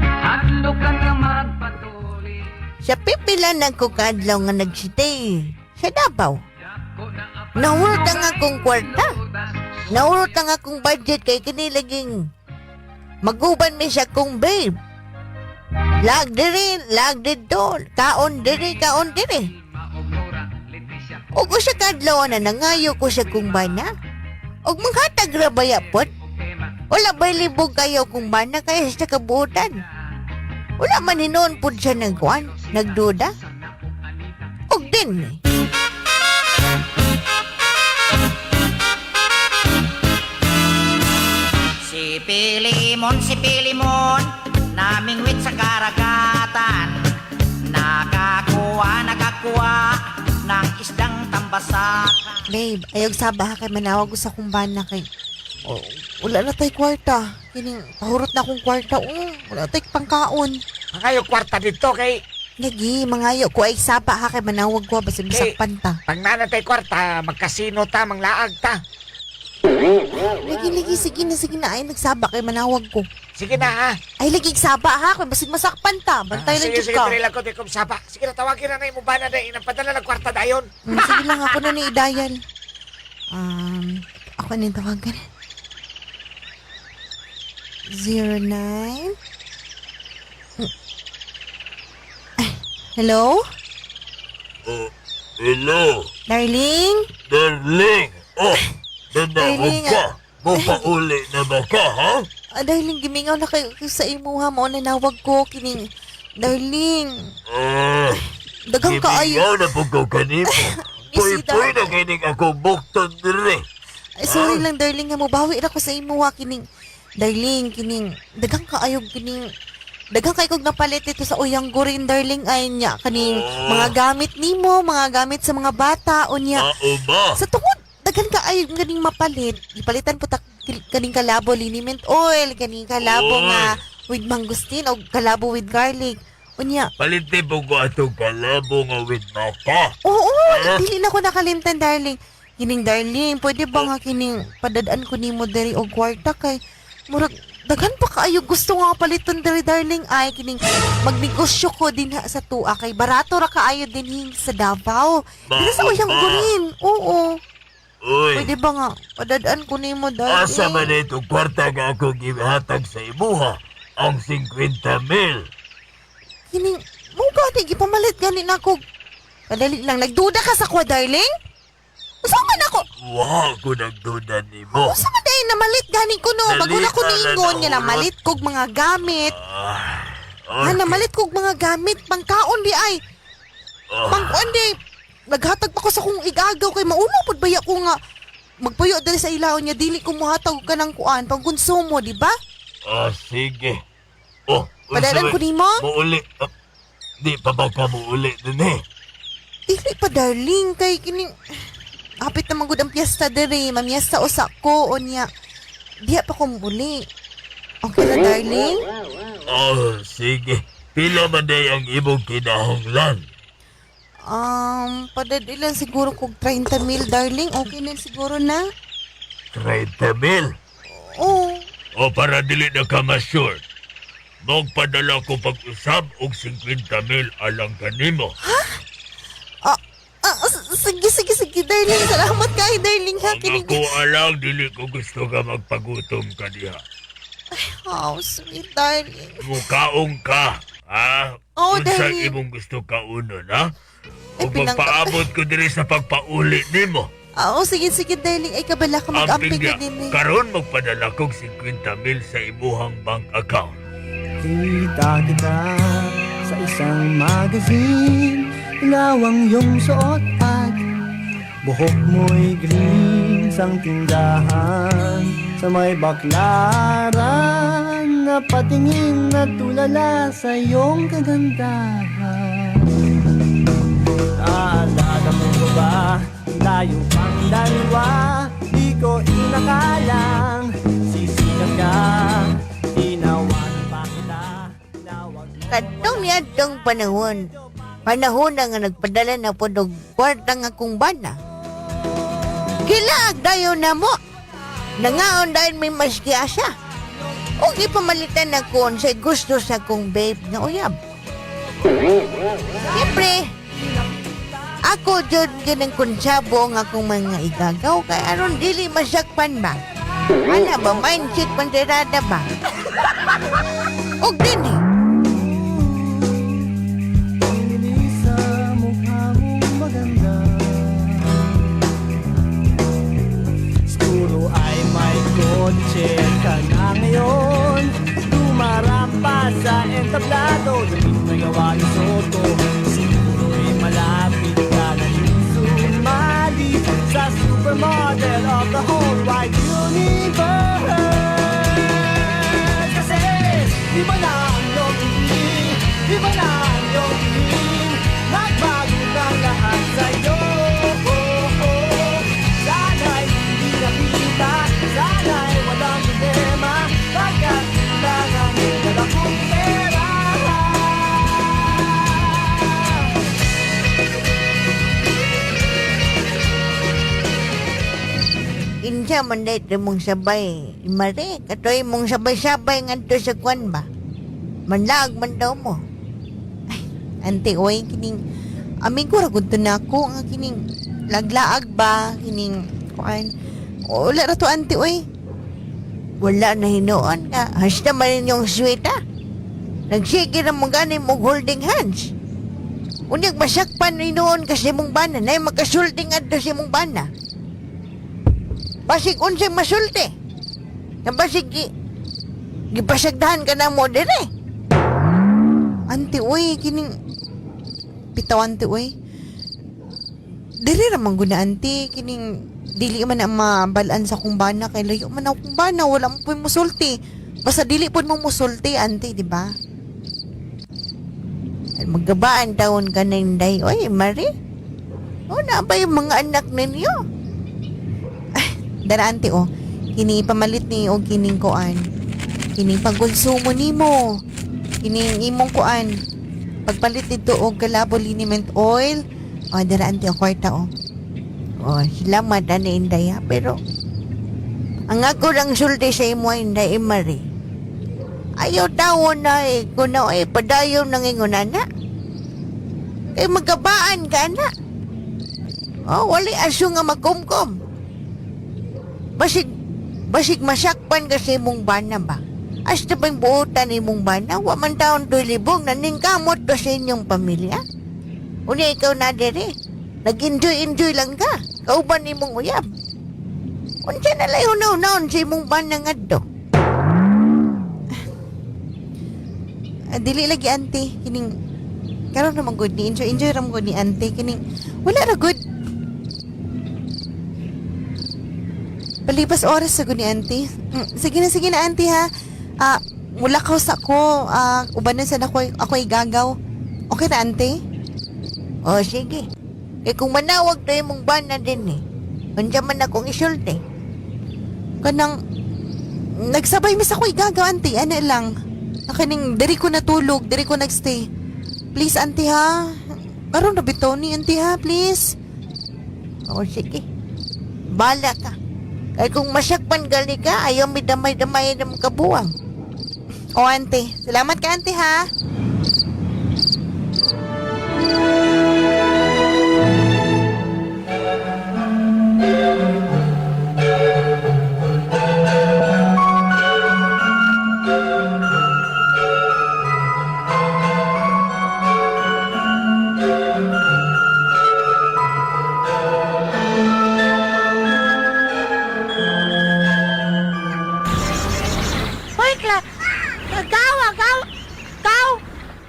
Hadlokan nga magpatuli. Sa pipila ng kukadlaw nga nagsitay sa Davao. Nahurot ang akong kwarta. Nahurot ang akong budget kay kini laging maguban mi sa akong babe. Lag diri, lag didto, kaon diri, kaon diri. Ug usa ka adlaw na nangayo ko sa kong bana. Ug manghatag ra baya pod. Wala ba'y libog kayo kung bana kaya sa kabuotan. Wala man hinuon pod siya nagkuan, nagduda. Og din eh. Si Pilimon, si Pilimon, namingwit sa karagatan. Nakakuha, nakakuha ng isdang tambasakan. Babe, ayog saba ha kay manawag ko sa kumbana kay oh, wala na tay kwarta. Kining pahurot na akong kwarta. Oh, wala tay pangkaon. Mangayo kwarta dito kay Lagi, mangayo ko ay saba ha kay manawag ko basta bisag panta. Pag nanatay kwarta, magkasino ta, manglaag ta. Lagi, lagi, sige na, sige na. Ay, nagsaba kay manawag ko. Sige na ha. Ay, lagi, saba ha. Kay basig masakpan ta. Bantay lang Sige, jud sige, ka. diri lang ko, di ko saba. Sige na, tawagin na na imong bana na inang padala ng kwarta dayon. Sige lang, ako na ni Idayan. Ako na yung tawagan. 09. Ay, hello? Oh, hello, Darling? darling. Oh, nanawag Darling, ka. Mapauli na ba ka, ha? Ah, darling, gimingaw na kayo sa imuha mo. Nanawag ko, kining... Darling, Ah, daghang kaayo. gimingaw na po ko kanimo. Puy-puy na kining ako bukton dire. Ay, sorry lang, darling, nga mobawi ra ko sa imuha kining... Darling, kining... Daghang kaayo, kining... Daghang kay kog napalit ito sa uyang gurin, darling, ay niya. Kaning mga gamit nimo, mga gamit sa mga bata, unya. Mao ba? Sa tungod, daghan kaayo kaning mapalit. Ipalitan po ta kaning kalabo liniment oil, kaning kalabo Oy. nga with mangosteen o kalabo with garlic. Unya, Palite po ko atong kalabo nga with maka. Oo, dili na ko nakalimtan, darling. Kining darling, pwede ba nga kining padadaan ko nimo diri og kwarta kay murag daghan pa kaayo gusto nga paliton diri darling ay kining magnegosyo ko dinha sa tuwa kay barato ra kaayo dinhi sa Davao. Diri sa uyang gurin. Oo. Uy. Pwede ba nga padadaan ko nimo darling? Asa man itong kwarta nga ako gihatag sa imuha? Ang 50 mil. Kining mo gani gipamalit gani nako. Padali lang nagduda ka sa kwa darling? Usa man ako? Wa ko nagduda nimo. Unsa man dahil namalit gani ko no? Dali Bago na ko ka na niingon nga nahurot. namalit kog mga gamit. Ah, Ha, namalit kog mga gamit pangkaon di ay. Pangkuan di. Naghatag pa ko sa kong igagaw kay mauno pud baya ko nga magpuyo diri sa ilawon niya dili ko mohatag og kanang kuan pangkonsumo, di ba? Ah, sige. Oh, unsa Padalan may- ko nimo? Muuli. Ah, di pa ba ka muuli dun eh? Dili pa darling kay kining hapit na man gud ang piyesta diri, mamiyesta usa ko unya. Diya pa ko muli. Okay na darling? Oh, sige. Pila man day ang imong kinahanglan? Padadilan siguro kog 30 mil darling. Okay na siguro na. 30 mil? Oo. O para dili na ka ma-sure. Magpadala ko pag-usab og 50 mil alang kanimo. Ah, sige, sige, sige, darling. Salamat kay darling ha. Ang Kining... ako alang dili ko gusto ka magpagutom ka diha. Oh, sweet darling. Mukaong ka, ha? Oo, Unsa darling. imong gusto kaunon, ha? Ay, Ug magpaabot ko diri sa pagpauli nimo. Ah, oh, sige, sige, darling. Ay, kabala ka mag-amping Amping ka niya, din eh. karon magpadala kog 50 mil sa imuhang bank account. Kita kita sa isang magazine. Ilaw ang iyong suot at buhok mo'y green. Sang tindahan sa may baklaran, napatingin at tulala sa iyong kagandahan. Naalala mo ba ba tayo pang dalawa? Di ko inakalang sisikat ka. Tinawanan pa kita. Kadtong niadtong panahon, panahon na nga nagpadala na po og kwarta nga akong bana. Gilaag dayon na mo. Nangaon dahil may maski asa. O ipamalitan ako sa gusto sa akong babe nga uyab. Siyempre, ako jud ganang konsabo nga akong mga igagaw kay aron dili masakpan ba. Ana ba mindset panderada ba? Og dinhi, Sa mukha mong maganda, siguro ay may kotse ka na ngayon. Tumarampa sa entablado, damit na gawa ni Soto. Siguro'y malapit ka na rin sumali sa supermodel of the whole wide universe. Kasi iba na ang iyong tingin, iba na ang iyong tingin. Nagbago na lahat sa'yo. Sana'y hindi nakita, sana'y walang problema, pagkat kailangan nila akong pera. Insa man dahit mong sabay, Mare, katoy mong sabay-sabay ngadto sa kwan ba? Manlaag man daw mo. Ay, ante, oy, kining amigo ra gud to nako nga kining laglaag ba kining kuan. Wala ra to ante, oy. Wala na hinuon ka. Hasta man inyong sweet ah. Nagsige na mo gani mong holding hands. Unyag masakpan hinuon kasi mong bana. Nay makasulti ngadto sa imong bana. Basig unsay masulti. Na basig gipasagdahan ka na mo dire. Ante, oy, kining bitaw ante, oy. Dili ra man gud na ante kining dili man ang mabalaan sa akong bana kay layo man akong bana, wala mo po'y musulti. Basta dili pod mo musulti ante, di ba? Ay, magabaan taon ka na inday. Oy, Mari. O na ba yung mga anak ninyo? Dara ante oh, kini pamalit ni og kining kuan. Kining pagkonsumo nimo. Kining imong kuan. Pagpalit dito og Kalabo liniment oil. Oh, dara ante oh, kwarta oh. Oh, salamat ani inday ha, pero ang ako lang sulti sa imo inday Mari. Ayaw tawon na eh, kuno eh, padayon nang ingon ana. Kay magkabaan ka ana. Oh, wali aso nga magkumkum. Basig, basig masakpan ka sa imong bana ba? Hasta bang buotan imong bana, wa man taon to'y libong, naningkamot to sa inyong pamilya. Unya ikaw na dire. Nag-enjoy-enjoy lang ka. Kauban imong uyab. Unsa na lay hunaw-naon sa imong bana ngadto? Ah, dili lagi ante kining karon naman gud ni enjoy enjoy ra man gud ni ante kining wala ra gud palipas oras sa gud ni ante. Sige na ante ha. Ah, mula ka sa ko, ah, ubanan sa ako ako igagaw. Okay na ante? O sige. Kay kung manawag to imong bana din eh. Unsa man akong isulti. Kanang nagsabay mis ako igagaw ante, ana lang. Nakaning diri ko natulog, diri ko nagstay. Please ante ha. Karon na bitaw ni ante ha, please. O sige. Bala ka. Kay kung masakpan gali ka, ayaw mi damay-damay ng kabuang. O ante, salamat ka ante ha. Hoy, Kla. Gaw, ah, gaw. Gaw.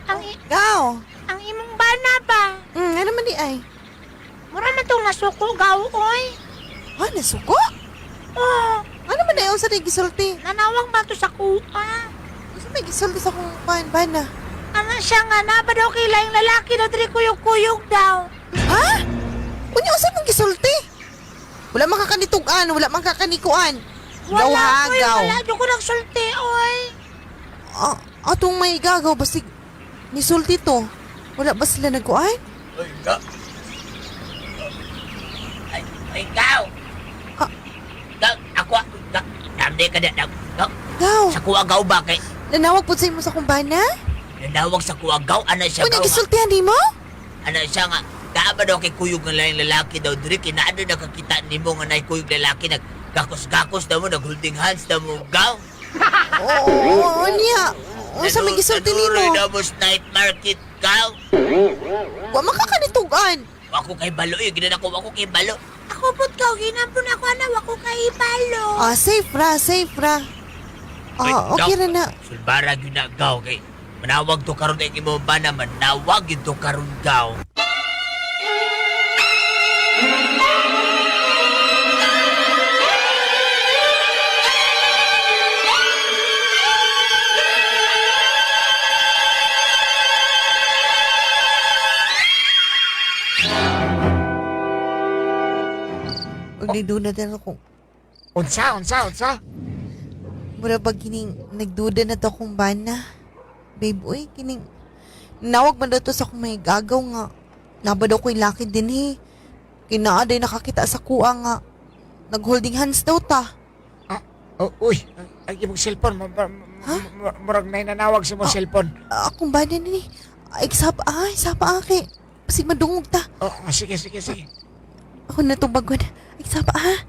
Ang Gaw. Ang imong bana ba? Ano man di ay? Mura man tong nasuko, gaw, oy. Ha, nasuko? Oo. Ano man ay unsa gisulti? Nanawag man to sa kuha. Unsa may gisulti sa akong pan bana? Ano siya nga na ba daw kay laing lalaki daw diri kuyog-kuyog daw. Ha? Unya unsa man gisulti? Wala man kakanitugan, wala man kakanikuan. Gaw Wala, ha, oy, gaw. wala jud ko nagsulti, oy. Ah, atong may gagaw basig nisulti to. Wala ba sila nagkuan? Ay, ikaw! Gaw, ako, gaw, namdi ka na, gaw, gaw. Gaw. Sa kuwa gaw ba kay, Nanawag po sa imo sa akong bana? nanawag sa kuwa gaw, ana siya Unya gaw. nga. gisultihan nimo? Ana siya nga, naa ba daw kay kuyog ng laing lalaki daw, diri, kinaado nakakita nimo nga nay kuyog lalaki, nag gakos-gakos daw mo, nag-holding hands daw mo, gaw. Oo, unya. Unsa may gisulti nimo? Nanuroy daw mo sa night market, gaw. Wa makakanitugan. Ako kay balo, eh, ginan ako, ako kay balo. Ako pud gaw ginampun ako ana wa ko kay balo. Ah, safe ra, safe ra. Ah, okay ra na. Sulbara gyud na gaw kay manawag to karon ang imong bana, manawag gyud to karon gaw. Ug nagduda na ako. Unsa, unsa, unsa? Mura ba kining nagduda na to akong bana? Babe, uy, kining nawag man daw to sa akong may gagaw nga. Naba daw ko'y laki din he. Kinaa day nakakita sa kuha nga. Nag-holding hands daw ta. Oh, uy, ang imong cellphone, murag na nanawag sa imong cellphone. Akong bana ni. Ay, sapa, ay, sapa ake. Pasig madungog ta. Oh, sige, sige, sige. Ako na itong bagon. Ay, sapa ah.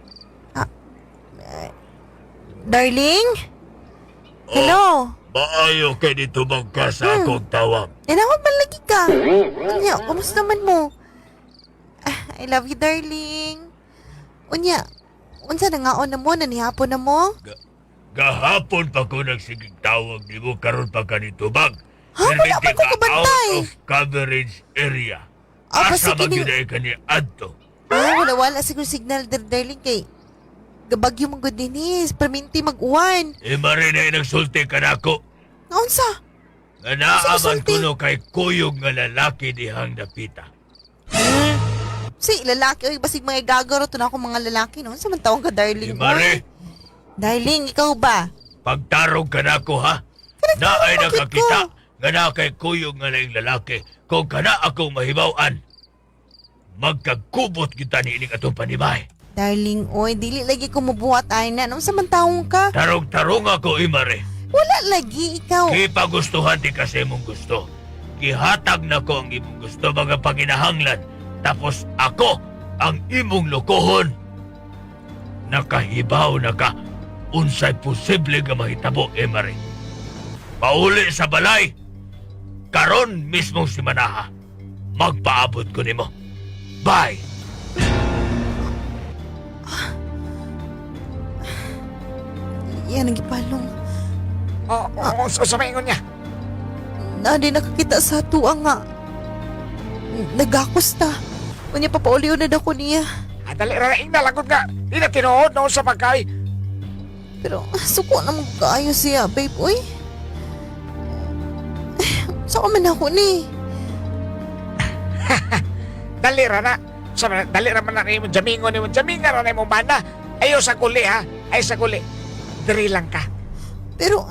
Ah, eh, darling? Hello? Maayo kay nitubag ka sa akong tawag. Nanawag man lagi ka. Unya, kumusta man mo? Ah, I love you, darling. Unya, unsa na nga na mo, nanihapon na mo? Gahapon pa ko nagsigig tawag nimo karon pa ka nitubag. Ha? Wala man ko kabantay. Out of coverage area. Ah, Asa basta man kining- gyud ay kani adto. Ah, wala wala siguro signal der, darling kay gabagyo man gud dinis, perminti mag-uwan. Imari na nagsulti ka nako. Naunsa? Nga naaman kuno kay kuyog nga lalaki dihang dapita. Si lalaki oy basig mga gagaro to na ako mga lalaki no. Unsa man tawag ka darling? Imari, Oy? Darling, ikaw ba? pagtarong ka nako ha. Naay nakakita nga na kay kuyog nga laing lalaki kung kana akong mahibaw-an. Magkagkubot kita niining atong panibay. Darling, oy, dili lagi ko mabuhat ay na. Unsa man taong ka? Tarong-tarong ako, Imare. Wala lagi ikaw. Kipagustuhan di kasi imong gusto. Gihatag na ko ang imong gusto mga panginahanglan. Tapos ako ang imong lokohon. Nakahibaw na ka unsay posible nga mahitabo, Emare. Pauli sa balay. Karon mismong si Manaha. Magpaabot ko nimo. Bye. Yan ang gipalong. Oh, sa maingon niya. Na di nakakita sa tuwa nga. Nagakos ta. Unya papauliw na dako niya. Ah, dali ra na ingna lagot nga. Di na tinuod noon sa pagkay. Pero suko na mo kaayo siya, babe. Uy. Sa man ako ni. Dali ra na. Sa dali ra man na nimo jamingon nimo. Jaminga ra na imong bana. Ayo sa kuli ha. Ayo sa kuli. Diri lang ka. Pero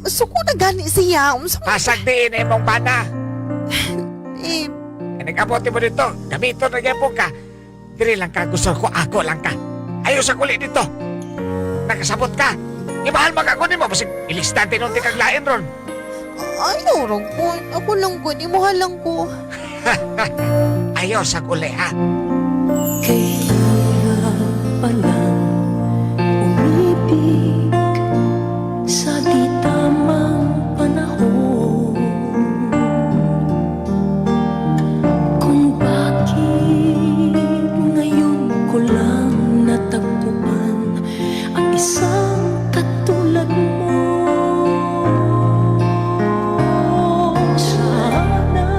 suko na gani siya. Unsa man- Pasag diin na imong bana. Eh, Nag-abot mo dito. Gamiton na gyapon ka. Diri lang ka. Gusto ko ako lang ka. Ayo sa kuli dito. Nakasabot ka. Ibahal mag ako nimo basig ilista tinunti kag lain ron. Ayaw ra ko. Ako lang ko. Imuha lang ko. Ayo sa kuli ha. Kailan palang umibig sa di tamang panahon? Kung bakit ngayon ko lang natagpuan ang isang katulad mo? Sana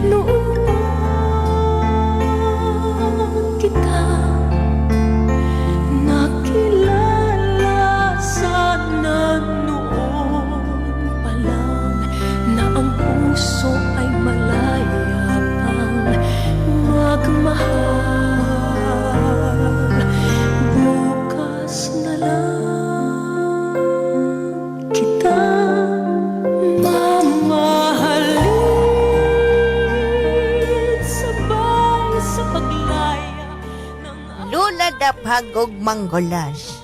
noon pa kita nakilala, sana noon pa lang na ang puso ay malaya pang magmahal. Bukas na lang kita mamahalin sabay sa paglaya. Lula daphag og manggolas.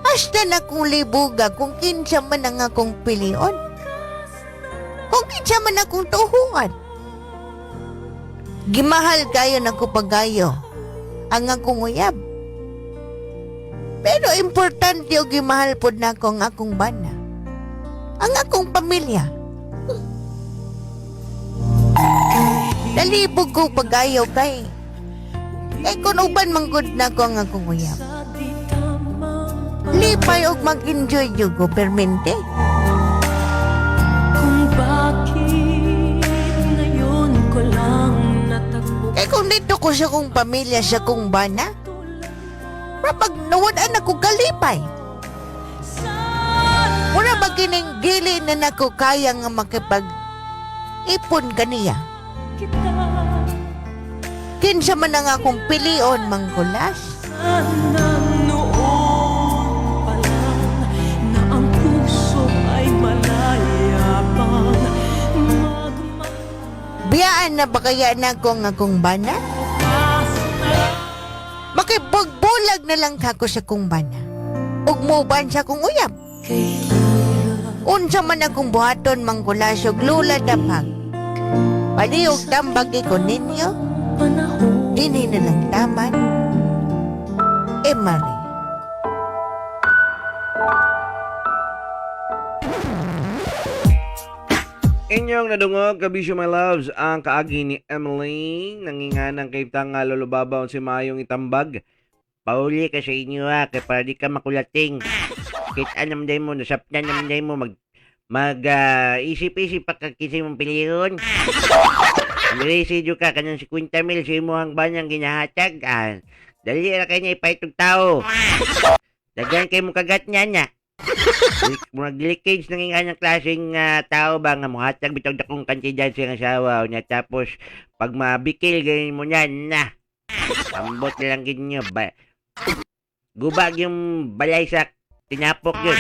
Hasta na kong libuga kung kinsa man ang akong pilion. Kung kinsa man akong tuhuan. Gimahal kayo na ko pagayo ang akong uyab. Pero importante og gimahal pod nako ang akong bana. Ang akong pamilya. Nalibog ko pagayo kay kay kung uban manggod na ko ang akong uyab. Lipay og mag-enjoy jud ko permente. Kung bakit ngayon ko lang natagpuan. Kay kung dito ko sa kong pamilya sa kong bana, rapag nawad-an ako kalipay. Mura ba kining dili na nako kaya nga makipag ipon kaniya? Kinsa man ang akong pilion, mangkulas? Sana noon pa lang na ang puso ay malaya pang magmahal. Biyaan na ba kaya na ako ang akong bana? Makipagbulag na lang kako sa kong bana. Ug muban sa kong uyab. Unsa man akong buhaton mangkulas og lula dapag. Palihog tambag ko ninyo. Dini na lang taman. Marie. Inyong nadungog, kabisyo my loves, ang kaagi ni Emily, nanginganang kay tanga lolo babaw si mayong itambag. Pauli ka sa inyo ha, kay para di ka makulating. Kahit anam day mo, nasapnan naman day mo, mag, mag isip-isip pa ka kisay mong piliyon. Mirisido ka, kanang 50 mil sa imuhang banyang ginahatag. Ah, dali ra kay niya ipaitog tao. Daghan kay mo kagat niya niya. Murag leakage nang nga ng klaseng tao ba nga mohatag bitaw dakong kantidad sa iyang asawa niya, tapos pag mabikil ganyan mo niyan na ambot na lang ginyo ba gubag yung balay sa tinapok yun.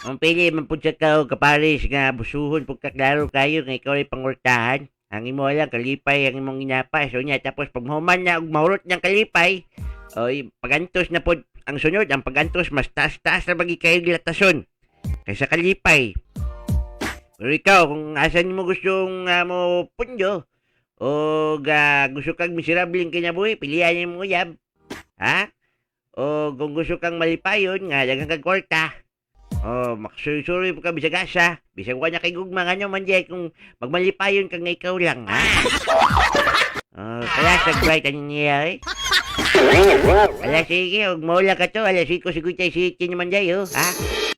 Ang pili man pud sa ka og kaparis nga busuhon pud ka klaro kayo nga ikaw ay pangurtahan. Ang imo lang kalipay ang imong ginapas. So niya tapos pag mahuman na og mahurot niyang kalipay, oy pagantos na pod ang sunod, ang pagantos mas taas-taas na bagi kayo gilatason kaysa kalipay. Pero ikaw kung asan mo gustong mo pundo o gusto kang miserableng kinabuhi, pilihan mo uyab. Ha? O kung gusto kang malipayon nga daghan kag kwarta, Oh, maksuri-suri pa ka bisag asa. Bisag wa niya kay gugma nga man jay kung magmalipayon ka nga ikaw lang, ha? Oh, kaya sa bright ang niya eh. Ala sige, ug maula ka to. Ala 5:57 naman jay, oh, ha?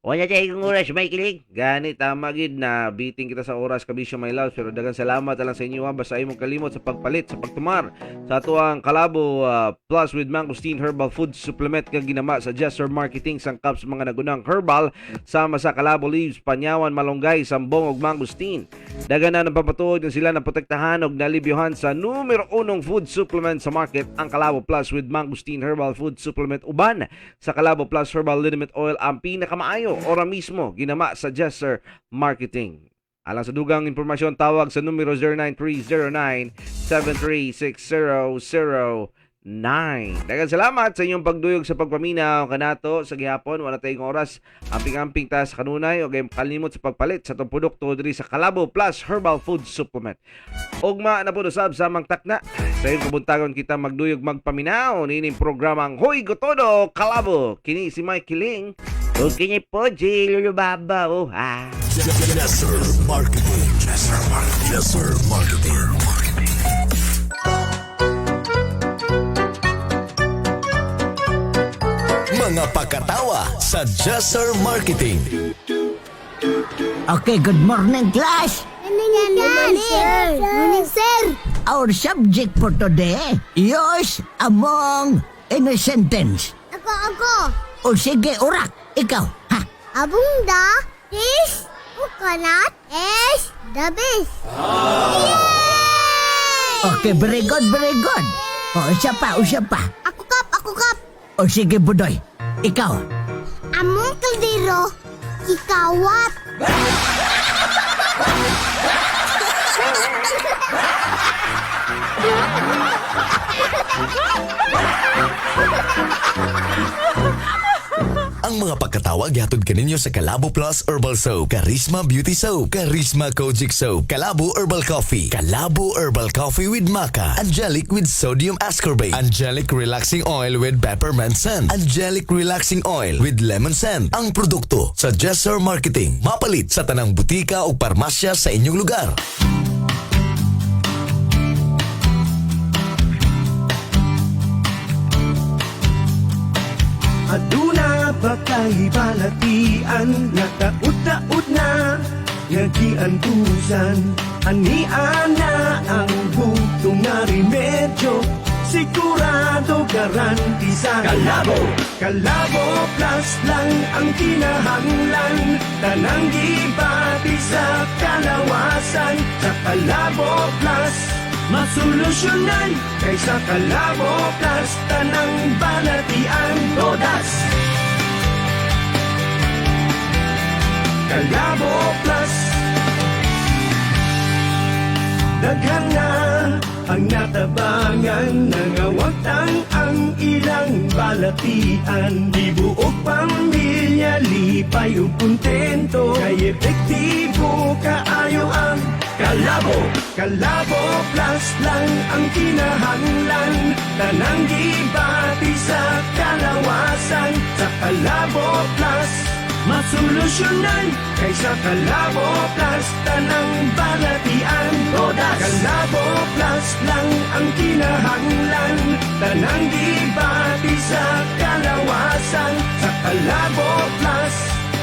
Wala tayo kong oras, may kilig. Gani tama gid na biting kita sa oras kabisyo my love, pero daghang salamat na lang sa inyo ha. Basta imong kalimot sa pagpalit sa pagtumar sa atuang Kalabo Plus with Mangosteen Herbal Food Supplement nga ginama sa Jester Marketing sangkap sa mga nagunang herbal sama sa Kalabo leaves, panyawan, malunggay, sambong ug mangosteen. Daghan na ng papatuod nga sila na protektahan og nalibyuhan sa numero unong food supplement sa market ang Kalabo Plus with Mangosteen Herbal Food Supplement uban sa Kalabo Plus Herbal Liniment Oil ang pinakamaayo ora mismo ginama sa Jester Marketing. Alang sa dugang impormasyon, tawag sa numero 09309-736009. Daghang salamat sa inyong pagduyog sa pagpaminaw kanato sa gihapon. Wala tayong oras. Amping-amping ta sa kanunay o gayong kalimot sa pagpalit sa itong produkto diri sa Kalabo Plus Herbal Food Supplement. Ugma na po usab sa mangtakna. Sa iyong kabuntagon kita magduyog magpaminaw nining programang Hoy Gotodo Kalabo. Kini si Mike Kiling. O kini po, si Lolo Baba, oh, ha? Yes, sir. Marketing. Yes, sir. Marketing. Yes, sir. Marketing. Mga pakatawa sa Jesser Marketing. Okay, good morning, class. Morning, sir. Morning, sir. Our subject for today, use among in a sentence. Ako, ako. O sige, urak, ikaw, ha? Abunda is coconut is the best. Yay! Okay, very good, very good. O, isa pa, isa pa. Ako kap, ako kap. O sige, Budoy, ikaw. Among kaldero, kikawat. Ang mga pagkatawa gihatod kaninyo sa Kalabo Plus Herbal Soap, Charisma Beauty Soap, Charisma Kojic Soap, Kalabo Herbal Coffee, Kalabo Herbal Coffee with Maca, Angelic with Sodium Ascorbate, Angelic Relaxing Oil with Peppermint Scent, Angelic Relaxing Oil with Lemon Scent. Ang produkto sa Jesser Marketing. Mapalit sa tanang butika o parmasya sa inyong lugar. Aduna ba kay balatian nga taud-taud na nga giantusan? Ania na ang bugtong nga remedyo, sigurado garantisa. Kalabo, Kalabo Plus lang ang kinahanglan, tanang gibati sa kalawasan. Sa Kalabo Plus masolusyonan, kaysa Kalabo Plus tanang balatian todas. Kalabo Plus. Daghan na ang natabangan, nangawagtang ang ilang balatian. Gibuok pamilya, lipay ug kontento, kay epektibo kaayo ang Kalabo. Kalabo Plus lang ang kinahanglan, tanang gibati sa kalawasan. Sa Kalabo Plus masolusyonan, kaysa Kalabo Plus tanang balatian todas. Kalabo Plus lang ang kinahanglan, tanang gibati sa kalawasan. Sa Kalabo Plus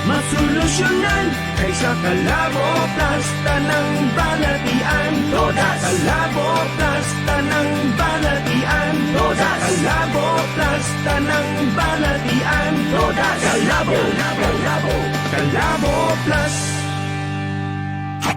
masolusyonan, kaysa Kalabo Plus tanang balatian todas. Kalabo Plus tanang balatian todas. Kalabo Plus tanang balatian todas. Kalabo, Kalabo, Kalabo Plus.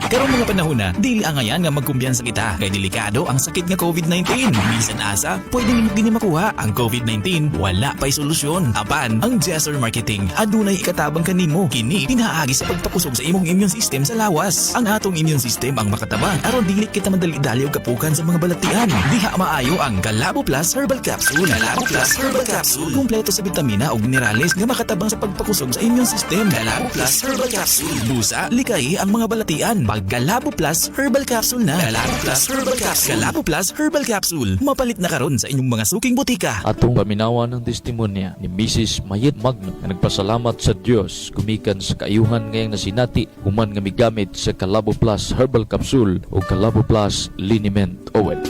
Karong mga panahon na, dili angayan nga magkumpiyansa kita kay delikado ang sakit nga COVID-19. Bisan asa, pwede nimo gini makuha ang COVID-19, wala pa'y solusyon. Apan, ang Jesser Marketing adunay ikatabang kanimo. Kini pinaagi sa pagpakusog sa imong immune system sa lawas. Ang atong immune system ang makatabang aron dili kita madali-dali og kapukan sa mga balatian. Diha maayo ang Kalabo Plus Herbal Capsule. Kalabo Plus Herbal Capsule. Kumpleto sa bitamina ug minerales nga makatabang sa pagpakusog sa immune system. Kalabo Plus Herbal Capsule. Busa, likay ang mga balatian. Mag Kalabo Plus Herbal Capsule na. Kalabo Plus Herbal Capsule. Kalabo Plus Herbal Capsule. Mapalit na karon sa inyong mga suking butika. Atong paminawan ng testimonya ni Mrs. Mayet Magno nga nagpasalamat sa Dios gumikan sa kaayuhan ngayang nasinati human nga migamit sa Kalabo Plus Herbal Capsule o Kalabo Plus Liniment Oil.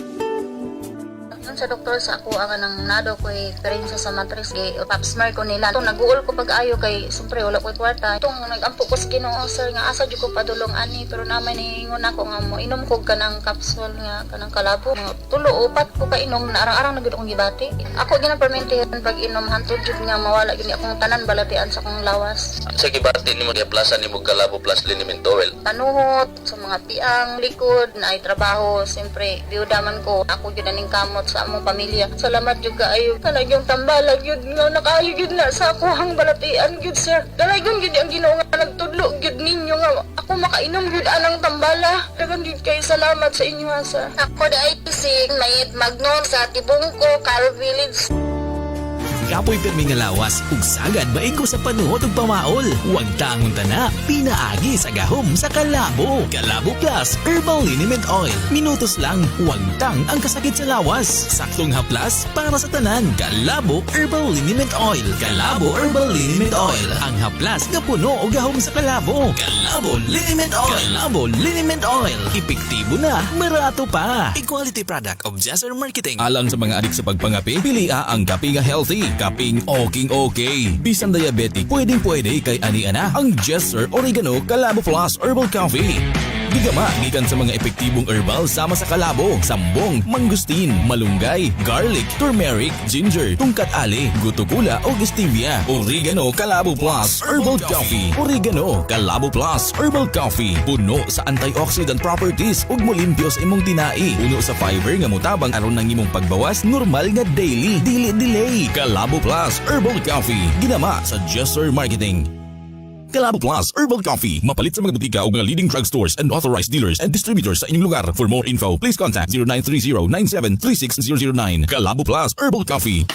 Yun sa doktor sa ako ang nang nado ko eksperyensya sa matris kay pap smear ko nila. Itong nag-uol ko pag-ayo kay siyempre wala ko'y kwarta. Itong nag-ampo ko sa Ginoo sir nga asa jud ko padulong ani pero naman niingon ako nga mo inom ko kanang capsule nga kanang kalabo. Mga tulo upat ko kainom na arang-arang na gud akong gibati. Ako ginapermentihan pag inom hantod jud nga mawala gyud ni akong tanan balatian sa akong lawas. Sa gibati nimo giplasan nimo Kalabo Plus Liniment Oil. Panuhot sa mga piang, likod, na ay trabaho, siyempre, biyuda man ko. Ako yun aning kamot sa among pamilya. Salamat jud kaayo. Kanang yung tambala gyud nga nakaayo gyud na sa akuhang balatian gyud sir. Dalayon gyud ang Ginoo nga nagtudlo gyud ninyo nga ako makainom gyud anang tambala. Dagan gyud kay salamat sa inyo ha, sir. Ako di ay si Mayet Magnon sa Tibungko, Caro Village. Kapoy pirmi nga lawas ug sagad maigo sa panuhot ug pamaol. Huwag tangon tana, pinaagi sa gahom sa Kalabo. Kalabo Plus Herbal Liniment Oil. Minutos lang, huwag tang ang kasakit sa lawas. Saktong haplas para sa tanan. Kalabo Herbal Liniment Oil. Kalabo Herbal Liniment Oil. Ang haplas nga puno og gahom sa kalabo. Kalabo Liniment Oil. Kalabo Liniment Oil. Epektibo na, barato pa. Equality product of Jasser Marketing. Alang sa mga adik sa pagpangape, pili ang kape nga healthy. Kaping oking okay. Bisan diabetic, pwedeng pwede kay ani-ana ang Jesser Oregano Kalabo Plus Herbal Coffee. Gigama gikan sa mga epektibong herbal sama sa kalabo, sambong, mangustin, malunggay, garlic, turmeric, ginger, tungkat ali, gutukula o stevia. Oregano Kalabo Plus Herbal Coffee. Oregano Kalabo Plus Herbal Coffee. Puno sa antioxidant properties ug molimpyo sa imong tinai. Puno sa fiber nga motabang aron ng imong pagbawas normal nga daily, dili delay. Kalabo Plus Herbal Coffee. Ginama sa Jesser Marketing. Kalabo Plus Herbal Coffee. Mapalit sa mga butika o mga leading drugstores and authorized dealers and distributors sa inyong lugar. For more info, please contact 0930-9736009. Kalabo Plus Herbal Coffee.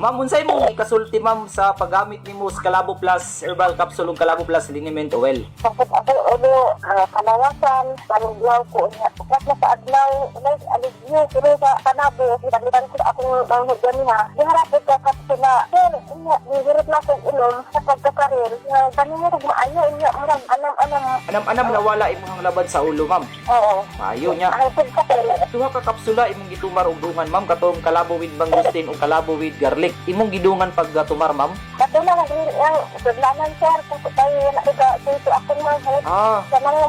Ma'am, unsay mo ikasulti ma'am sa paggamit nimo sa Kalabo Plus Herbal Capsule ug Kalabo Plus Liniment Oil? Sakit ako ulo, kalawasan, panuglaw ko niya. Ukat na sa adlaw, like aligyo, pero sa kanabo, palitan ko akong manghod ganiha. Diharap ko kapsula. Pero, inya, nihirot na akong inom sa pagkakaril. Nga, ganun ko maayo, inya, murag, anam-anam. Anam-anam nawala imong labad sa ulo ma'am. Oo. Maayo niya. Ang pagkakaril. Duha ka kapsula imong gitumar og dungan ma'am katong Kalabo with mangustin ug Kalabo with garlic. Imong gidungan pag tumar ma'am? Kato na, ang sudlanan, sir, kung tayo, nagka, dito akong manghod. Ah. Sa mga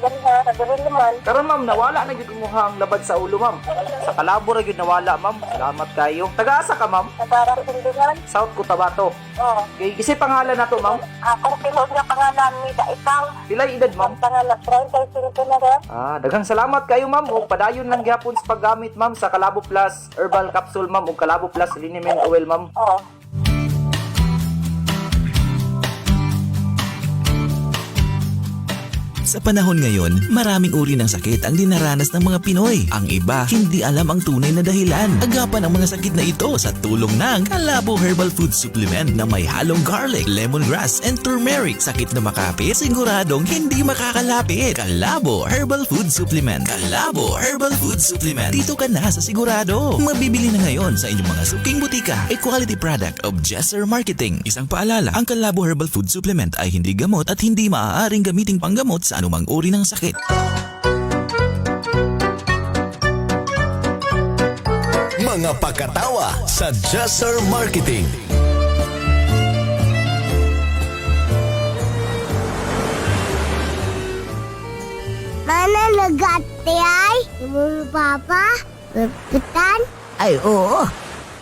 ganiha, sa gawin naman. Karon ma'am nawala na gyud imong labad sa ulo ma'am. Sa Kalabo ra gyud nawala ma'am. Salamat kayo. Taga-asa ka ma'am? Sa parang tindungan. South Cotabato. Oo. Okay, kasi pangalan nato ma'am? Akong tinuod nga pangalan ni Daikang. Pilay edad ma'am? Pangalan, 35 na rin. Ah, daghang salamat kayo ma'am ug padayon lang gyapon sa paggamit ma'am sa Kalabo Plus Herbal Capsule ma'am ug Kalabo Plus Liniment Oil ma'am. Oo. Sa panahon ngayon, maraming uri ng sakit ang dinaranas ng mga Pinoy. Ang iba, hindi alam ang tunay na dahilan. Agapan ang mga sakit na ito sa tulong ng Kalabo Herbal Food Supplement na may halong garlic, lemongrass, and turmeric. Sakit na makapit, siguradong hindi makakalapit. Kalabo Herbal Food Supplement. Kalabo Herbal Food Supplement. Dito ka na sa sigurado. Mabibili na ngayon sa inyong mga suking butika. A quality product of Jesser Marketing. Isang paalala, ang Kalabo Herbal Food Supplement ay hindi gamot at hindi maaaring gamiting panggamot sa anumang uri ng sakit. Mga pakatawa sa Jesser Marketing. Mana nagati ay? Imong papa? Kapitan? Ay, oo.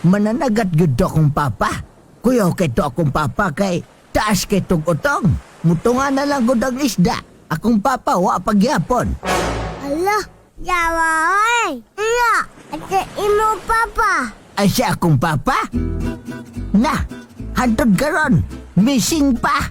Mananagat gyud to akong papa. Kuyaw kay to akong papa kay taas kay tong utong. Mutunga na lang gud ang isda. Akong papa wa pagyapon. Ala, yawa ay. Iya, at imong papa. Ay siya akong papa? Na, hantod karon. Missing pa.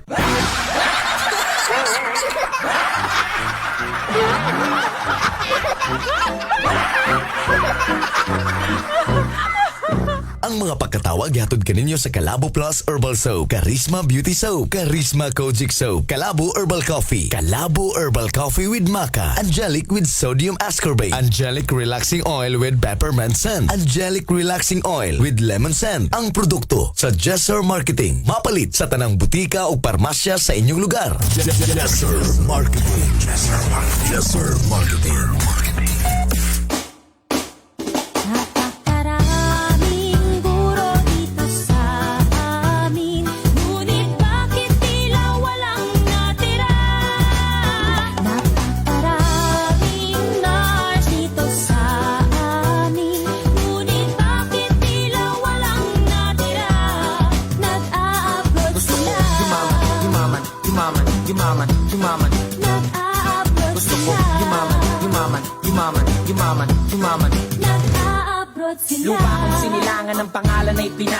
Ang Ang mga pagkatawa gihatod kaninyo sa Kalabo Plus Herbal Soap, Charisma Beauty Soap, Charisma Kojic Soap, Kalabo Herbal Coffee, Kalabo Herbal Coffee with Maca, Angelic with Sodium Ascorbate, Angelic Relaxing Oil with Peppermint Scent, Angelic Relaxing Oil with Lemon Scent. Ang produkto sa Jesser Marketing. Mapalit sa tanang butika o parmasya sa inyong lugar. Jesser Marketing. Jesser Marketing. Jesser Marketing. Napakaraming guro dito sa amin. Ngunit bakit tila walang natira? Napakaraming nurse dito sa amin. Ngunit bakit tila walang natira? Nag-a-abroad Gusto ko sila. yumaman, yumaman, yumaman, yumaman, yumaman. Nag-a-abroad Gusto ko sila. Yumaman, yumaman, yumaman, yumaman, yumaman. Nag-a-abroad sila. Lupa kong sinilangan, ang pangalan ay Pinas.